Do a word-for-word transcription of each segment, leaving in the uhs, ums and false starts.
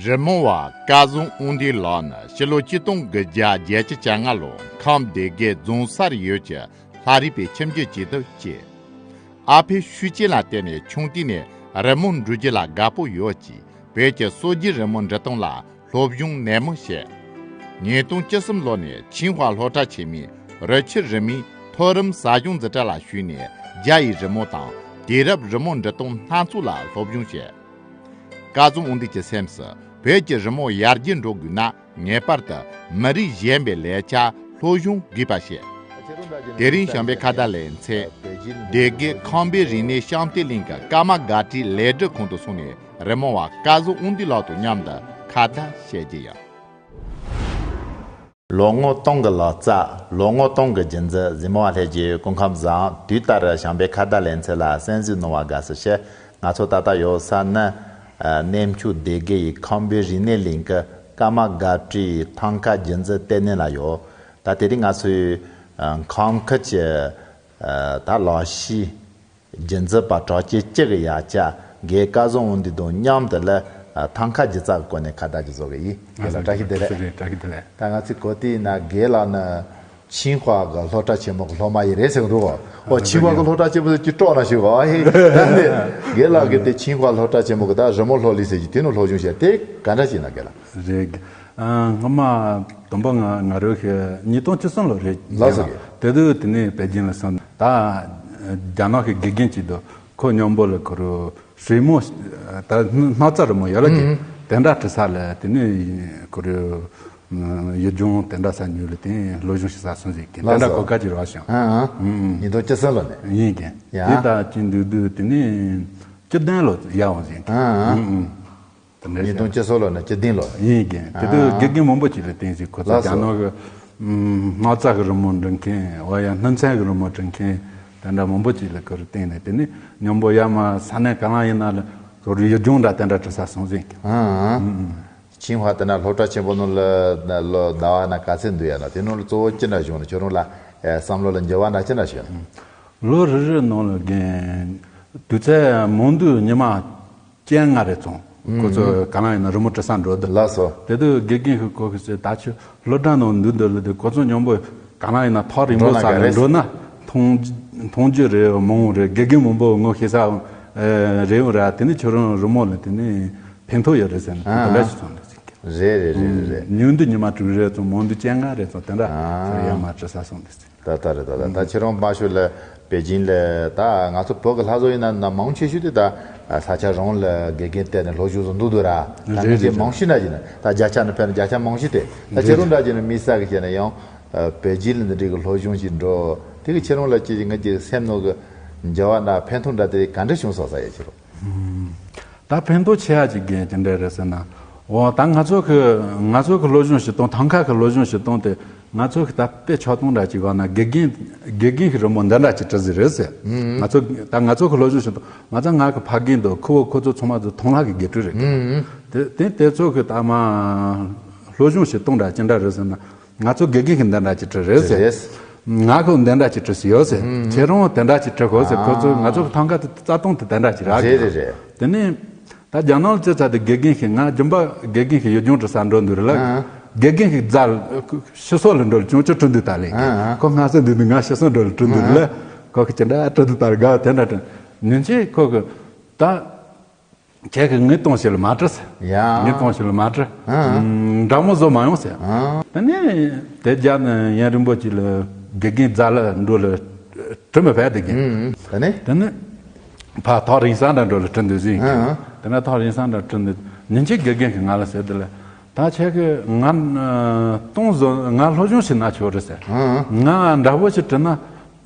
རི་མོ་བ་སྐལ་བཟང་དབང་འདུས་ལགས་ནི་ཕྱི་ལོ་ཆིག་སྟོང་དགུ་བརྒྱ་བརྒྱད་ཅུ་གྱ་ལྔ་ལོར་ཁམས་སྡེ་དགེ་རྫོང་སར་ཡུལ་གྱི་ལྷ་རིས་པའི་ཁྱིམ་རྒྱུད་ཅིག་ཏུ་སྐྱེས། ཨ་ཕའི་ཤུགས་རྐྱེན་ལ་བརྟེན་ནས་ཆུང་དུས་ནས་རི་མོ་འབྲི་རྒྱུ་ལ་དགའ་པོ་ཡོད་ཅིང་བོད་ཀྱི་སྲོལ་རྒྱུན་རི་མོ་འབྲི་སྟངས་ལ་སློབ་སྦྱོང་ནན་མོ་བྱས། ཉིས་སྟོང་བཅུ་གསུམ་ལོ་ནས་ཆིང་ཧྭ་སློབ་གྲྭ་ཆེན་མོའི་རི་ཁྱི་རི་མོའི་མཐོ་རིམ་ཟབ་སྦྱོང་འཛིན་གྲྭ་ལ་ཞུགས་ནས་རྒྱ་ཡི་རི་མོ་དང་དུས་རབས་རི་མོ་འབྲི་སྟངས་སྣ་ཚོགས་ལ་སློབ་སྦྱོང་བྱས། སྐལ་བཟང་དབང་འདུས་ཀྱི་སེམས་སུ་བོད་ཀྱི་རི་མོ་ཡར་རྒྱས་འགྲོ་དགོས་ན་ངེས་པར་དུ་མི་རིགས་གཞན་པའི་ལེགས་ཆ་སློབ་སྦྱོང་དགོས་པ་བཤད། དེ་རིང་བྱམས་པའི་ཁ་བརྡ་ལེ་ཚན་སྡེ་དགེ་ཁམས་པའི་རིག་གནས་བྱང་བལྟས་གླིང་གི་ཀརྨ་དགའ་བྲལ་ལས་སྒྲུབ་ཁང་དུ་སོང་ནས་རི་མོ་བ་སྐལ་བཟང་དབང་འདུས་ལགས་དང་མཉམ་དུ་ཁ་བརྡ་བྱེད་རྒྱུ་ཡིན། ལོ་ངོ་སྟོང་གི་ལོ་ཙཱ། ལོ་ངོ་སྟོང་གི་རྒྱུན་འཛིན་གཟིགས་མོ་བ་ལྷན་རྒྱས་སྐུ་ཁམས་བཟང་། དུས་ལྟར་བྱམས་པའི་ཁ་བརྡ་ལེ་ཚན་ལ་གསན་གཟིགས་གནང་བར་དགའ་བསུ་ཞུ། ང་ཚོ་ད་ལྟ་ཡོད་ས་ནི་ཨ་གནས་མཆོག་སྡེ་དགེ་ཡི་ཁམས་པའི་རིག་གནས་གླིང་གི་ཀརྨ་དགའ་བྲལ་ཐང་ཁ་རྒྱུན་འཛིན་ལྟེ་གནས་ལ་ཡོད། ད་དེ་རིང་ང་ཚོའི་ཨ་ཁམས་ཁུལ་གྱི་ཨ་ད་ལག་ཤེས་རྒྱུན་འཛིན་པ་གྲགས་ཅན་གཅིག་གི་ཡ་ཅག་དགེ་སྐལ་བཟང་དབང་འདུས་དང་མཉམ་དུ་ལ་ཨ་ཐང་ཁ་སྒྱུ་རྩལ་གྱི་སྐོར་ནས་ཁ་བརྡ་ཅིག་བཟོ་གི་ཡིན། དགེ་ལགས་བཀྲ་ཤིས་བདེ་ལེགས། བཀྲ་ཤིས་བདེ་ལེགས། ད་ང་ཚོས་གོ་དུས་ན་དགེ་ལགས་ནི་ཆིང་ཧྭ་གི་སློབ་གྲྭ་ཆེན་མོ་གི་སློབ་མ་ཡིན་རེད་ཟེར་གི་འདུག་གོ། ཨོ་ཆིང་ཧྭ་གི་སློབ་གྲྭ་ཆེན་མོ་ཟེར་གྱི་སྤྲོ་ན་ཞུ་གོ། ཨ་ཧེ། ད་ནི་དགེ་ལགས་ཀྱིས་དེ་ཆིང་ཧྭ་སློབ་གྲྭ་ཆེན་མོ་གི་ད་རི་མོ་སློབ་གླིང་ཟེར་གྱི་དེ་ནང་སློབ་སྦྱོང་བྱས་དེ་ག་འདྲ་བྱས་ན་དགེ་ལགས། རེད། ཨ་སྔོན་མ་དང་པོ་ང་ང་རང་གི་ཉིས་སྟོང་བཅུ་གསུམ་ལོ་རེད། ལགས་སོ། དེ་དུས་དེ་ནས་པེ་ཅིང་ལ་སོང་ད་རྒྱ་ནག་གི་དགེ་རྒན་ཅིག་འདུག་ཁོ་མཉམ་པོ་ལ་ཁོ་རུ་རི་མོ་ད་སྣག་ཚ་རི་མོ་ཡོད་ལ་ཀྱི་དེ་འདྲ་བྲི་ས་ལ་དེ་ནས་ཁོ་རུ་ཡུལ་ལྗོངས་དེ་འདྲ་ས་ཉུལ་ལ་དེ་སློབ་སྦྱོང་བྱེད་ས་སོང་ཟིག་གི་དེ་ལགས་འདྲ་སོ། གོ་སྐབས་ཅིག་རག་བྱུང་། ཨ་ཨ། ཨུ་ཨུ། ཉིས་སྟོང་བཅུ་གསུམ་ལོ་ནས། ཡིན་ཀྱི་ཡ། དེ་ད་ཅི་འདུག་འདུག་དེ་ནས་བཅུ་བདུན་ལོ་ཡར་འོང་ཟིག་གི་ཨ་ཨ། ཨུ་ཨུ། དེ་འདྲ་ཉིས་སྟོང་བཅུ་གསུམ་ལོ་ནས་བཅུ་བདུན་ལོ། ཡིན་ཀྱི་དེ་དུས་ཨ་དགེ་རྒན་མང་པོ་ཅིག་ལ་བསྟེན་ཟིག་ཁོ་ཚོ་ལགས་སོ། རྒྱ་ནག་གི་སྣག་ཚ་གི་རི་མོ་འབྲི་མཁན་འོ་ཡ་སྣུམ་ཚན་གི་རི་མོ་འབྲི་མཁན་དེ་འདྲ་མང་པོ་ཅིག་ལ་ཁོ་རུ་བསྟེན་ནས་དེ་ནས་མཉམ་པོ་ཡར་མར་ས་གནས་གང་ལ་ཡིན་ན་ལ་ཁོ་རུ་ཡུལ་ལྗོངས་འདྲ་དེ་འདྲ་བྲི་ས་སོང་ཟིག་གི་ཨ་ཨ། ཨུ་ཨུ། ཆིང་ཧྭ་དེ་ན་སློབ་གྲྭ་ཆེན་པོ་ནང་ལ་ལོ་ཟླ་བ་ན་ག་ཚོད་འདུག་ཡ་ན་དེ་ནང་ལ་གཙོ་བོ་ཅི་འདྲ་བྱུང་ན་ཁྱོད་རང་ལ་ཨེ་བསམ་བློ་ལ་འགྱུར་བ་འདྲ་ཅི་འདྲ་བྱུང་ན། ལོ་རེ་རེ་ནང་ལ་རྒན་དུས་ཚོད་མང་དུས་ཉི་མ་བཅོ་ལྔ་རེ་ཙམ་ཁོ་ཚོ་ག་ལ་ཡིན་ན་རི་མོ་བྲི་ས་འགྲོ་འདུག་ལགས་སོ། དེ་དུས་དགེ་རྒན་ཁོ་ཁོ་ཚོས་ད་ཆོ་སློབ་གྲྭ་ནང་འདུག་འདུག་ལ་དེ་ཁོ་ཚོ་མཉམ་པོ་ག་ལ་ཡིན་ན་ཐག་རིང་པོ་འགྲོ་ན་ས་ག་རེ་རེད། འགྲོ་ན་མཐོང་མཐོང་རྒྱུ་རེ་མང་རེ་དགེ་རྒན་མང་པོ་ངོ་ཤེས་ས་རེ་ཡོང་ར་དེ་ནི་ཁྱོད་རང་རི་མོ་ལ་དེ་ནི་ཕན་ཐོགས་ཡོད་རེད་ཟེར་ནས་ཨ་དེ་འདྲ་ཨ། ཞིག་སོང་འདུག་ཟེར་གི་རེད་རེད་རེད་རེད། ཉུང་དུ་ཉི་མ་དྲུག་རེ་ཙམ་མང་དུ་བཅོ་ལྔ་རེ་ཙམ་དེ་འདྲ་ཨ། ཚུར་ཡར་མར་བྲི་ས་སོང་འདུག་ཟེར། ད་ལྟ་རེད་ད་ལྟ་ད་ཁྱེད་རང་མ་ཤོད་ལ་པེ་ཅིང་ལ་ད་ང་ཚོ་བོད་ཀྱི་ལྷ་བཟོ་ཡིན་ན་ན་མང་ཆེ་ཤོས་དེ་ད་ས་ཆ་རང་ལ་དགེ་རྒན་བསྟེན་ནས་སློབ་སྦྱོང་བཟོ་འདུག་འདུག་ར་ད་རེད་ངེད་རེད་ཀྱི་རེད། མང་ཤོས་ན་ཡིན་ན་ད་བརྒྱ་ཆ་ནས་ཕན་བརྒྱ་ཆ་མང་ཤོས་དེ་ད་ཁྱེད་རང་འདྲ་ཅིག་ནས་དམིགས་བསལ་གྱི་བྱས་ན་ཡང་པེ་ཅིང་ལ་འདི་འདྲའི་གི་སློབ་སྦྱོང་ཞིག་འགྲོ་དེ་གི་ཁྱེད་རང་ལ་ཅི་ངེད་ཀྱི་སེམས་ནང་གི་འགྱུར་བ་འདྲ་ཕན་ཐོགས་འདྲ་དེ་ག་འདྲ་བྱུང་སོང་ས་ཡ་ཁྱེད་རང་། ད་ཕན་ཐོགས་ཆེ་ཡ་ཅིག་གི་ཅི་འདྲ་རེད་ཟེར་ན། འོ་ད་ང་ཚོ་གི་ང་ཚོ་གི་སློབ་སྦྱོང་བྱེད་སྟངས་ཐང་ཁ་གི་སློབ་སྦྱོང་བྱེད་སྟངས་དེ་ང་ཚོ་གི་ད་དཔེ་ཆ་ཚང་འདྲ་ཅིག་བ་ན་དགེ་རྒན་དགེ་རྒན་གི་རི་མོ་འདི་འདྲ་ཅིག་བྲི་ཟིག་རེད་ཟེར། ང་ཚོ་ད་ང་ཚོ་གི་སློབ་སྦྱོང་བྱེད་སྟངས་ང་ཚོ་ང་གི་ཕ་རྒན་དང་ཁུ་བོ་ཁོ་ཚོ་ཚང་མ་ཚོ་ཐང་ལྷ་གི་དགེ་ཕྲུག་རེད་གི་དེ་དེ་དེ་ཚོ་གི་ད་མ་སློབ་སྦྱོང་བྱེད་སྟངས་འདྲ་ཅི་འདྲ་རེད་ཟེར་ན། ང་ཚོ་དགེ་རྒན་གྱིས་འདི་འདྲ་ཅིག་བྲིས་རེད་ཟེར། རེད། ང་ཁོ་འདི་འདྲ་ཅིག་བྲིས་ཡོད་ཟེར། ཁྱེད་རང་དེ་འདྲ་ཅིག་བྲིས་དགོས་ཟེར། ཁོ་ཚོས་ང་ཚོ་གི་ཐང་ག་དེ་རྩ་དོན་དེ་དེ་འདྲ་ཅིག་རག་རེད་གི་རེད་རེད། དེ་ནས་ད་རྒྱ་ནག་ལ་བཙལ་ཚར་དུས་དགེ་རྒན་གྱིས་ང་རྒྱུན་པ་དགེ་རྒན་གྱིས་ཡུལ་ལྗོངས་བྲིས་ས་འགྲོ་འདུག་རེད་ལ། དགེ་རྒན་གྱིས་རྫ་ཕྱི་སོག་ལ་འགྲོ་ལ་ཅུང་ཅུང་བྲིས་འདུག་ད་ལས་ཁོ་སྔ་སེ་འདུག་འདུག་ང་ཕྱི་སོག་འགྲོ་ལ་བྲིས་འདུག་རེད་ལ། ཁོ་གིས་ཅི་འདྲ་བྲིས་འདུག་ད་རེད་དགའ་དེ་འདྲ་བྲིས་ཉིན་གཅིག་ཁོ་གིས་ད། ཁྱེད་ཀྱིས་ངའི་གཏམ་ཞིག་ལ་མ་བྲིས། ཡ། ངའི་གཏམ་ཞིག་ལ་མ་བྲིས། ཨ། འདྲ་མོ་བཟོ་མ་ཡོང་ཟེར། ཨ། དེ་ནས་དེ་རྒྱ་ནས་ཡུན་རིང་པོ་ཅིག་ལ་དགེ་རྒན་རྫ་ལ་འགྲོ་ལ་བྲིས་མི་ཕེབས་དེ་གི་ཨུམ། དེ་ནས། དེ་ནས་ཕར་ཐག་རིང་ས་འདྲ་འགྲོ་ལ་བྲིས་འདུག་ཟིན། ཨ། དེ་ནས་ཐག་རིང་ས་འདྲ་བྲིས་འདུག་ཉིན་གཅིག་དགེ་རྒན་གྱིས་ང་ལ་ཟེར་དེ་ལ། ད་ཁྱེད་ཀྱིས་ང་གཏོང་བཟོ་ང་སློབ་སྦྱོང་བྱེད་ན་ཆོག་རེད་ཟེར། ཨང་། ང་འདྲ་པོ་ཞིག་བྲིས་ན།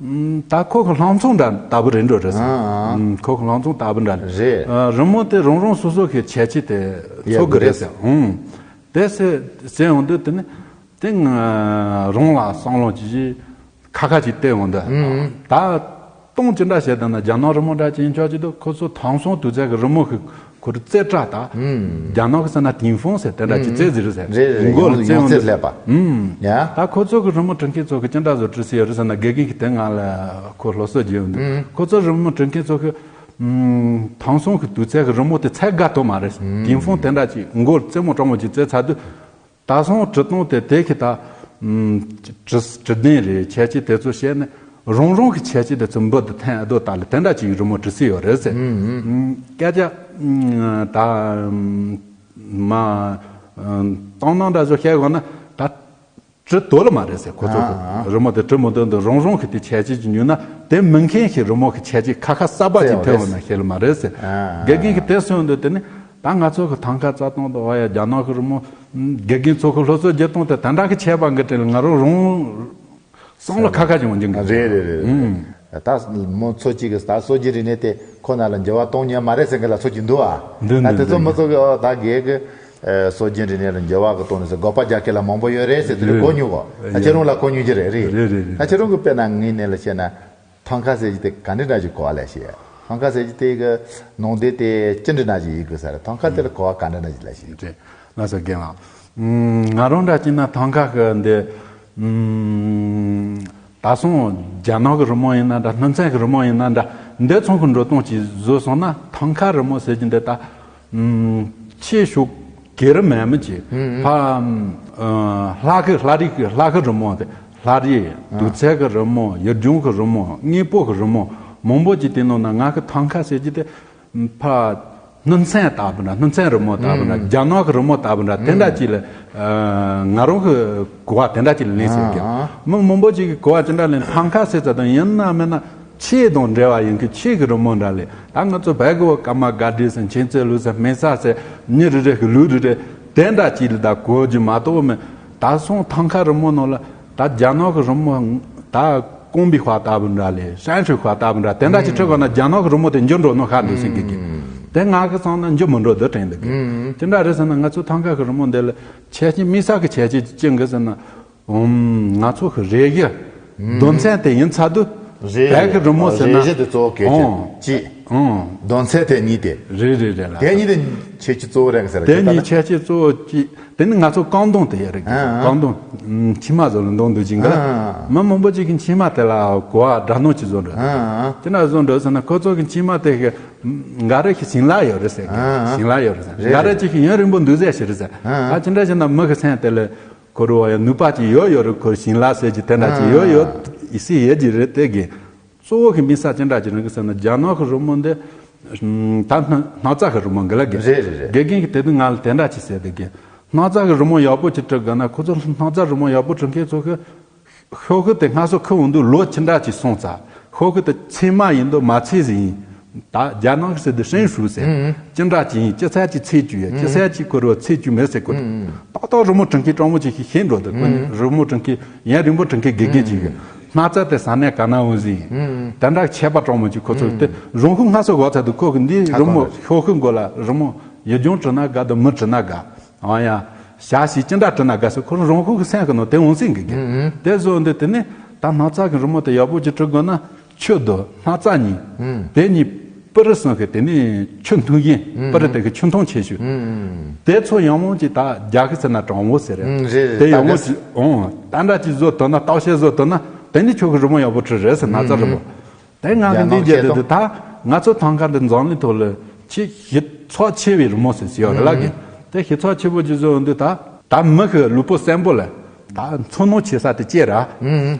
ད་ཁོ་གི་ལྷང་ཚོང་འདྲ་ལྟ་བུ་རེད་འགྲོ་རེད་ཟེར། ཨང་ཨང་། ཁོ་གི་ལྷང་ཚོང་ལྟ་བུ་འདྲ་རེད། རེད། རི་མོ་དེ་རང་རང་སོ་སོ་གི་ཁྱད་ཆོས་དེ་ཡོད་ཚོད་གི་རེད་རེད་ཟེར། ཨང་། དེ་ཟེར་ཟེར་ཡོང་དུས་དེ་ནི་དེ་ང་རང་ལ་བསམ་བློ་ཅིག་ཁ་ཁ་ཅིག་བལྟས་ཡོང་དུས། ཨང་། ད། གཏོང་ཅི་འདྲ་བྱས་དང་ན་རྒྱ་ནག་རི་མོ་འདྲ་ཅན་ཆོག་ཅིག་འདུག་ཁོ་ཚོ་དེང་སང་དུས་ཚོད་ཀྱི་རི་མོ་གི་ཁོ་རུ་རྩེ་གྲ་དང་། རྒྱ་ནག་གི་ཟེར་ན་ཏིང་ཧྥང་ཟེར་དེ་འདྲ་ཅིག་རྩེ་ཟེར་ཟེར། རེད་རེད། མགོ་ལ་ཡོང་རྩེ་ཡོང་ཡོང་རྩེ་དུས། ལས་པ། ཡ། ད་ཁོ་ཚོ་གི་རི་མོ་འབྲི་མཁན་ཚོ་གི་ཅི་འདྲ་བཟོ་བྲིས་ཟེར་ཡོད་རེད་ཟེར་ན་དགེ་རྒན་གྱིས་དེ་ང་ལ་ཁོ་སློབ་གསོ་བརྒྱབ་ཡོང་དུས། ཁོ་ཚོ་རི་མོ་འབྲི་མཁན་ཚོ་གི་ཨུམ། དེང་སང་གི་དུས་ཚོད་ཀྱི་རི་མོ་དེ་ཚད་དགའ་ཏོ་མ་རེད། ཨུམ། དེང་སང་དེ་འདྲ་ཅིག་མགོ་རྩེ་མོ་སྤྲང་མོ་ཅིག་རྩེ་ཚར་དུས། ད་སང་བྲི་སྟངས་དེ་དེ་གི་ད། ཨུམ། བྲི་བྲི་གདན་རེད། ཁྱད་ཆོས་དེ་ཚོ་བཤད་ནས་རང་རང་གི་ཁྱད་ཆོས་དེ་ཚོ་འབུ་དུ་འཐེན་ཨ་དོ་ད་ལ་དེ་འདྲ་ཅིག་རི་མོ་བྲི་སྲིད་ཡོད་རེད་ཟེར། ཨུམ། སྐད་ཆ། ཨུམ། ད། ཨུམ། མ། ཨུམ། སྟོང་སྣང་འདྲ་བཟོ་བཤད་དགོས་ན་ད། བྲི་དོ་ལ་མ་རེད་ཟེར། ཁོ་ཚོ་ཨ་ཨ། རི་མོ་དེ་བྲི་མི་འདོད་འདུག་རང་རང་གི་དེ་ཁྱད་ཆོས་ཀྱི་ཉུལ་ན་དེ་མི་མཁན་གྱི་རི་མོ་གི་ཁྱད་ཆོས་ཁ་ཁ་གསར་པ་ཅིག་ཐེབས་འོང་ན་ཤེས་ལ་མ་རེད་ཟེར། ཨ་ཨ། དགེ་རྒན་གྱི་དེ་གསུངས་འདུག་དེ་ནི་ད་ང་ཚོ་གི་ཐང་ཁ་རྩ་སྟོང་དུ་འོ་ཡ་རྒྱ་ནག་གི་རི་མོ། དགེ་རྒན་ཚོ་གི་སློབ་གསོ་བརྒྱུད་སྟངས་དེ་ད་འདྲ་གི་ཆད་པ་འགི་དྲིན་ལ་ང་རང་རང་བསམ་བློ་ཁ་ཁ་ཅིག་འོང་རྒྱུ་འགི། རེད་རེད་རེད། ཨུམ། ད་མོ་ཚོ་གཅིག་གི་ད་སྲོལ་རྒྱུན་རིག་གནས་དེ་ཁོ་ན་ལ་འགྱུར་བ་གཏོང་ཉན་མ་རེད་ཟེར་མཁན་ལ་ཚོ་གཅིག་འདུག་ཨ། འདུག་ད་འདུག་དེ་ཚོ་འདུག་མི་ཚོ་གི་ཨོ་ད་རྒས་གི། ཨེ། སྲོལ་རྒྱུན་རིག་གནས་ལ་འགྱུར་བ་གི་གཏོང་ནས་ཟེར་དགག་པ་རྒྱག་མཁན་ལ་མང་པོ་ཡོད་རེད་ཟེར། དེ་རེད། གོ་མྱོང་གོ་ད་ཁྱེད་རང་ལ་གོ་མྱོང་གི་རེད་རེད། རེད་རེད་རེད། ད་ཁྱེད་རང་གི་དཔེར་ན་ངའི་གནས་ལ་བཤད་ན། ཐང་ཁ་ཟེར་གྱི་དེ་ག་འདྲ་འདྲ་ཅིག་གོ་བ་ལས་ཤེས། ཐང་ཁ་ཟེར་གྱི་དེ་གི་ནང་དེ་དེ་ཅི་འདྲ་འདྲ་ཅིག་ཡིན་དགོས་ས་རེད། ཐང་ཁ་དེ་ལ་གོ་བ་ག་འདྲ་འདྲ་ཅིག་ལས་ཤེས། རེད། ལགས་སོ་རྒན་ལགས། ཨུམ། ང་རང་འདྲ་ཅིག་ན་ཐང་ཁ་གི་འདི། ཨུམ། ད་སོང་རྒྱ་ནག་གི་རི་མོ་ཡིན་ན་འདྲ། སྣུམ་ཚན་གི་རི་མོ་ཡིན་ན་འདྲ། འདི་ཚོང་གི་འགྲོ་སྟངས་ཅིག་བཟོ་སོང་ན་ཐང་ཁ་རི་མོ་ཟེར་གྱི་འདི་ད། ཨུམ། ཆེ་ཤོས་གེ་རི་མེད་མི་ཅིག་ཨུམ། ཕ། ཨུམ། ལྷ་གི་ལྷ་རིས་གི་ལྷ་གི་རི་མོ་དེ། ལྷ་རིས། ཨ། དུག་ཚལ་གི་རི་མོ། ཡུལ་ལྗོངས་གི་རི་མོ། དངོས་པོ་གི་རི་མོ། མང་པོ་ཅིག་དེ་ནང་ན་ང་གི་ཐང་ཁ་ཟེར་གྱི་དེ། ཕ། སྣུམ་ཚན་ལྟ་བུ་འདྲ། སྣུམ་ཚན་རི་མོ་ལྟ་བུ་འདྲ། ཨུམ། རྒྱ་ནག་གི་རི་མོ་ལྟ་བུ་འདྲ། དེ་འདྲ་ཅིག་ལ། ཨ། ང་རང་གི་གོ་བ་དེ་འདྲ་ཅིག་ལ་ལེན་ཟེར་གི། ཨ། མི་མང་པོ་ཅིག་གི་གོ་བ་ཅི་འདྲ་ལེན། ཐང་ཁ་ཟེར་ཙམ་དང་ཡིན་ན་མིན་ན། ཆོས་དང་འབྲེལ་བ་ཡིན་གི། ཆོས་ཀྱི་རི་མོ་འདྲ་ལས། ད་ང་ཚོ་བལ་གི་བ་ཀརྨ་སྒར་ཌི་ཟེར། མཁྱེན་བརྩེ་ལུགས་ཟེར། སྨན་ས་ཟེར། མི་རེ་རེ་གི་ལུགས་རེ་རེ་དེ་འདྲ་ཅིག་ལ་ད་གོ་རྒྱུ་མ་གཏོགས་མི། ད་སོང་ཐང་ཁ་རི་མོ་ནང་ལ་ད་རྒྱ་ནག་གི་རི་མོ་ད་ཀོང་པི་ཧྭ་ལྟ་བུ་འདྲ་ལས། ཧྲན་ཧྲི་ཧྭ་ལྟ་བུ་འདྲ་དེ་འདྲ་ཅིག་ཁྲིད་དགོས་ན་རྒྱ་ནག་གི་རི་མོ་དེ་འགྱུར་འགྲོ་ནོ་ཧ་འདུག་ཟེར་གི་གི། དེ་ང་གི་བསམ་ན་འགྱུར་མི་འགྲོ་འདུག་དྲན་འདུག་གི། དེ་འདྲ་རེད་ཟེར་ན་ང་ཚོ་ཐང་ཁ་གི་རི་མོ་འདི་ལ་ཁྱད་ཆོས་དམིགས་བསལ་གི་ཁྱད་ཆོས་ཅི་འདུག་ཟེར་ན། ཨུམ། ང་ཚོ་གི་རེ་གི་ཨུམ། དོན་ཚན་དེ་ཡིན་ཚར་དུས། རེད། བལ་གི་རི་མོ་ཟེར་ན། རེ་གཞི་དེ་གཙོ་བོ་གལ་ཆེན། ཨུམ། གཅིག་ཨུམ། དོན་ཚན་དེ་གཉིས་དེ། རེད་རེད་རེད་ལགས། དེ་གཉིས་དེ་ཁྱད་ཆོས་གཙོ་བོ་རེད་ཟེར། དེ་གཉིས་ཁྱད་ཆོས་གཙོ་བོ་གཅིག་དེ་ནི་ང་ཚོ་རྐང་དོང་དེ་ཡོད་རེད། ཨ་ཨ། རྐང་དོང་། ཨུམ། མཆིལ་མ་བཟོ་ལ་འདོང་འདུག་ཅིང་ག་ཨ་ཨ། མི་མང་པོ་ཅིག་གི་མཆིལ་མ་དེ་ལ་གོ་བ་འདྲ་མནོ་ཅིག་བཟོ་འདྲ། ཨ་ཨ། དེ་འདྲ་བཟོ་འདྲ་ཟེར་ན་ཁོ་ཚོ་གི་མཆིལ་མ་དེ་གི་འགའ་རེ་གི་བྱིན་རླབས་ཡོད་རེད་ཟེར་གི། ཨ་ཨ། བྱིན་རླབས་ཡོད་རེད་ཟེར། རེད། འགའ་རེ་ཅིག་གི་ཡུན་རིང་པོ་འདུག་ཟེར་ཞིག་རེད་ཟེར། ཨ་ཨ། ད་ཅི་འདྲ་ཞིག་ན་མི་གི་སེམས་དེ་ལ། ཁོ་རུ་བ་ཡང་ནུས་པ་ཅིག་ཡོད་ཡོད་རུ་ཁོར་བྱིན་རླབས་ཟེར་གྱི་དེ་འདྲ་ཅིག་ཡོད་ཡོད་ཨི་སི་ཡོད་ཀྱི་རེད། དེ་གི་གཙོ་བོ་གི་དམིགས་བསལ་ཅི་འདྲ་ཅིག་རང་གི་ཟེར་ན་རྒྱ་ནག་གི་རི་མོ་འདི། ད་སྣག་སྣག་ཚ་གི་རི་མོ་འགི་ལ་གི། རེད་རེད་རེད། དགེ་རྒན་གྱི་དེ་དུས་ང་ལ་དེ་འདྲ་ཅིག་ཟེར་དེ་གི། སྣག་ཚ་གི་རི་མོ་ཡག་པོ་ཅིག་བྲི་དགོས་ན་ཁོ་ཚོ་སྣག་ཚ་རི་མོ་ཡག་པོ་བྲི་མཁན་ཚོ་གི། ཤོག་གུ་དེ་སྔ་སོ་ཁུ་འོང་དུས་ལོ་ཅི་འདྲ་ཅིག་སོང་ཙང་། ཤོག་གུ་དེ་ཚད་མ་ཡིན་དུ་མ་ཚད་ཟིན་ཡིན། ད་རྒྱ་ནག་གི་ཟེར་དུས་ཧྲེང་ཧྲུའུ་ཟེར། ཨུ། ཅི་འདྲ་ཅིག་ཡིན། ཅི་ཚད་ཅིག་ཚད་ཅིག་ཡོད། ཅི་ཚད་ཅིག་ཁོ་རུ་ཚད་ཅིག་མེད་ཟེར་གོ། ཨུ། ཏག་ཏག་རི་མོ་བྲི་མཁན་སྤྲང་མོ་ཅིག་ཤེས་ཤེས་འགྲོ་འདུག་ཁོ་ནི་ཨུ། རི་མོ་བྲི་མཁན་ཡུན་རིང་པོ་བྲི་མཁན་དགེ་རྒན་ཅིག་ཡོད། སྣག་ཚ་དེ་ཟ་ནས་ག་ན་འོང་ཟིན་ཡིན། ཨུ། དེ་འདྲ་ཁྱད་པར་སྤྲང་མོ་ཅིག་ཁོ་ཚོ་ཨུ། དེ་རང་ཤུགས་སྔ་སོ་འགོག་ཚར་དུས་ཁོ་གི་འདི་ཆ་རི་མོ་ཚང་རེད། ཤོག་ཤུགས་འགོ་ལ་རི་མོ་ཡུལ་ལྗོངས་བྲི་ན་དགའ་དང་མི་བྲི་ན་དགའ། ཨང་ཡ། ཞག་ཞིག་ཅི་འདྲ་བྲིས་ན་དགའ་ཟེར་ཁོ་རང་རང་ཤུགས་སེམས་ཀྱི་ནང་དེ་འོང་སྲིད་གི་གི། ཨུ་ཨུ། དེ་བཟོ་འདི་དེ་ནི་ད་སྣག་ཚ་གི་རི་མོ་དེ་ཡག་པོ་ཅིག་བྲི་དགོས་ན་ཆུ་དང་སྣག་ཚ་གཉིས། ཨུ། དེ་གཉིས་པུ་རི་གསུམ་གི་དེ་ནི་ཆུ་འཐུང་ཡིན། ཨུ་ཨུ། པུ་རི་དེ་གི་ཆུ་འཐུང་ཆེ་ཤོས། ཨུ་ཨུ། དེ་ཚོ་ཡང་མོ་ཅིག་ད་རྒྱ་གི་ཚེ་ན་དྲང་བོ་ཟེར་རེད། ཨུ་རེད་རེད། དེ་ཡང་མོ་ད་ཅིག་འོང་ད་འདྲ་ཅིག་བཟོ་ཐུབ་ན་བརྟག་དཔྱད་བཟོ་ཐུབ་ན་དེ་ནི་ཁྱོད་གི་རི་མོ་ཡག་པོ་བྲིས་རེད་ཟེར། སྣག་ཚ་རི་མོ། ཨུ་ཨུ། དེ་ང་གི་འདི་རྒྱ་ནག་བརྒྱད་དེ་ཆེ་དུ་ད་ང་ཚོ་ཐང་ཀ་འདི་འཛམ་གླིང་ཐོག་ལ་ཆེས་ཞིབ་ཚགས་ཆེ་བའི་རི་མོ་ཟེར་ཟེར་ཡོད་རེད་ལ་གི། དེ་ཞིབ་ཚགས་ཆེ་པོ་ཅིག་བཟོ་འདི་ད་ད་མི་གི་ལུས་པོ་གསལ་པོ་ལ་ད་ཚོར་སྣང་བྱེད་ས་དེ་ཅེ་ར།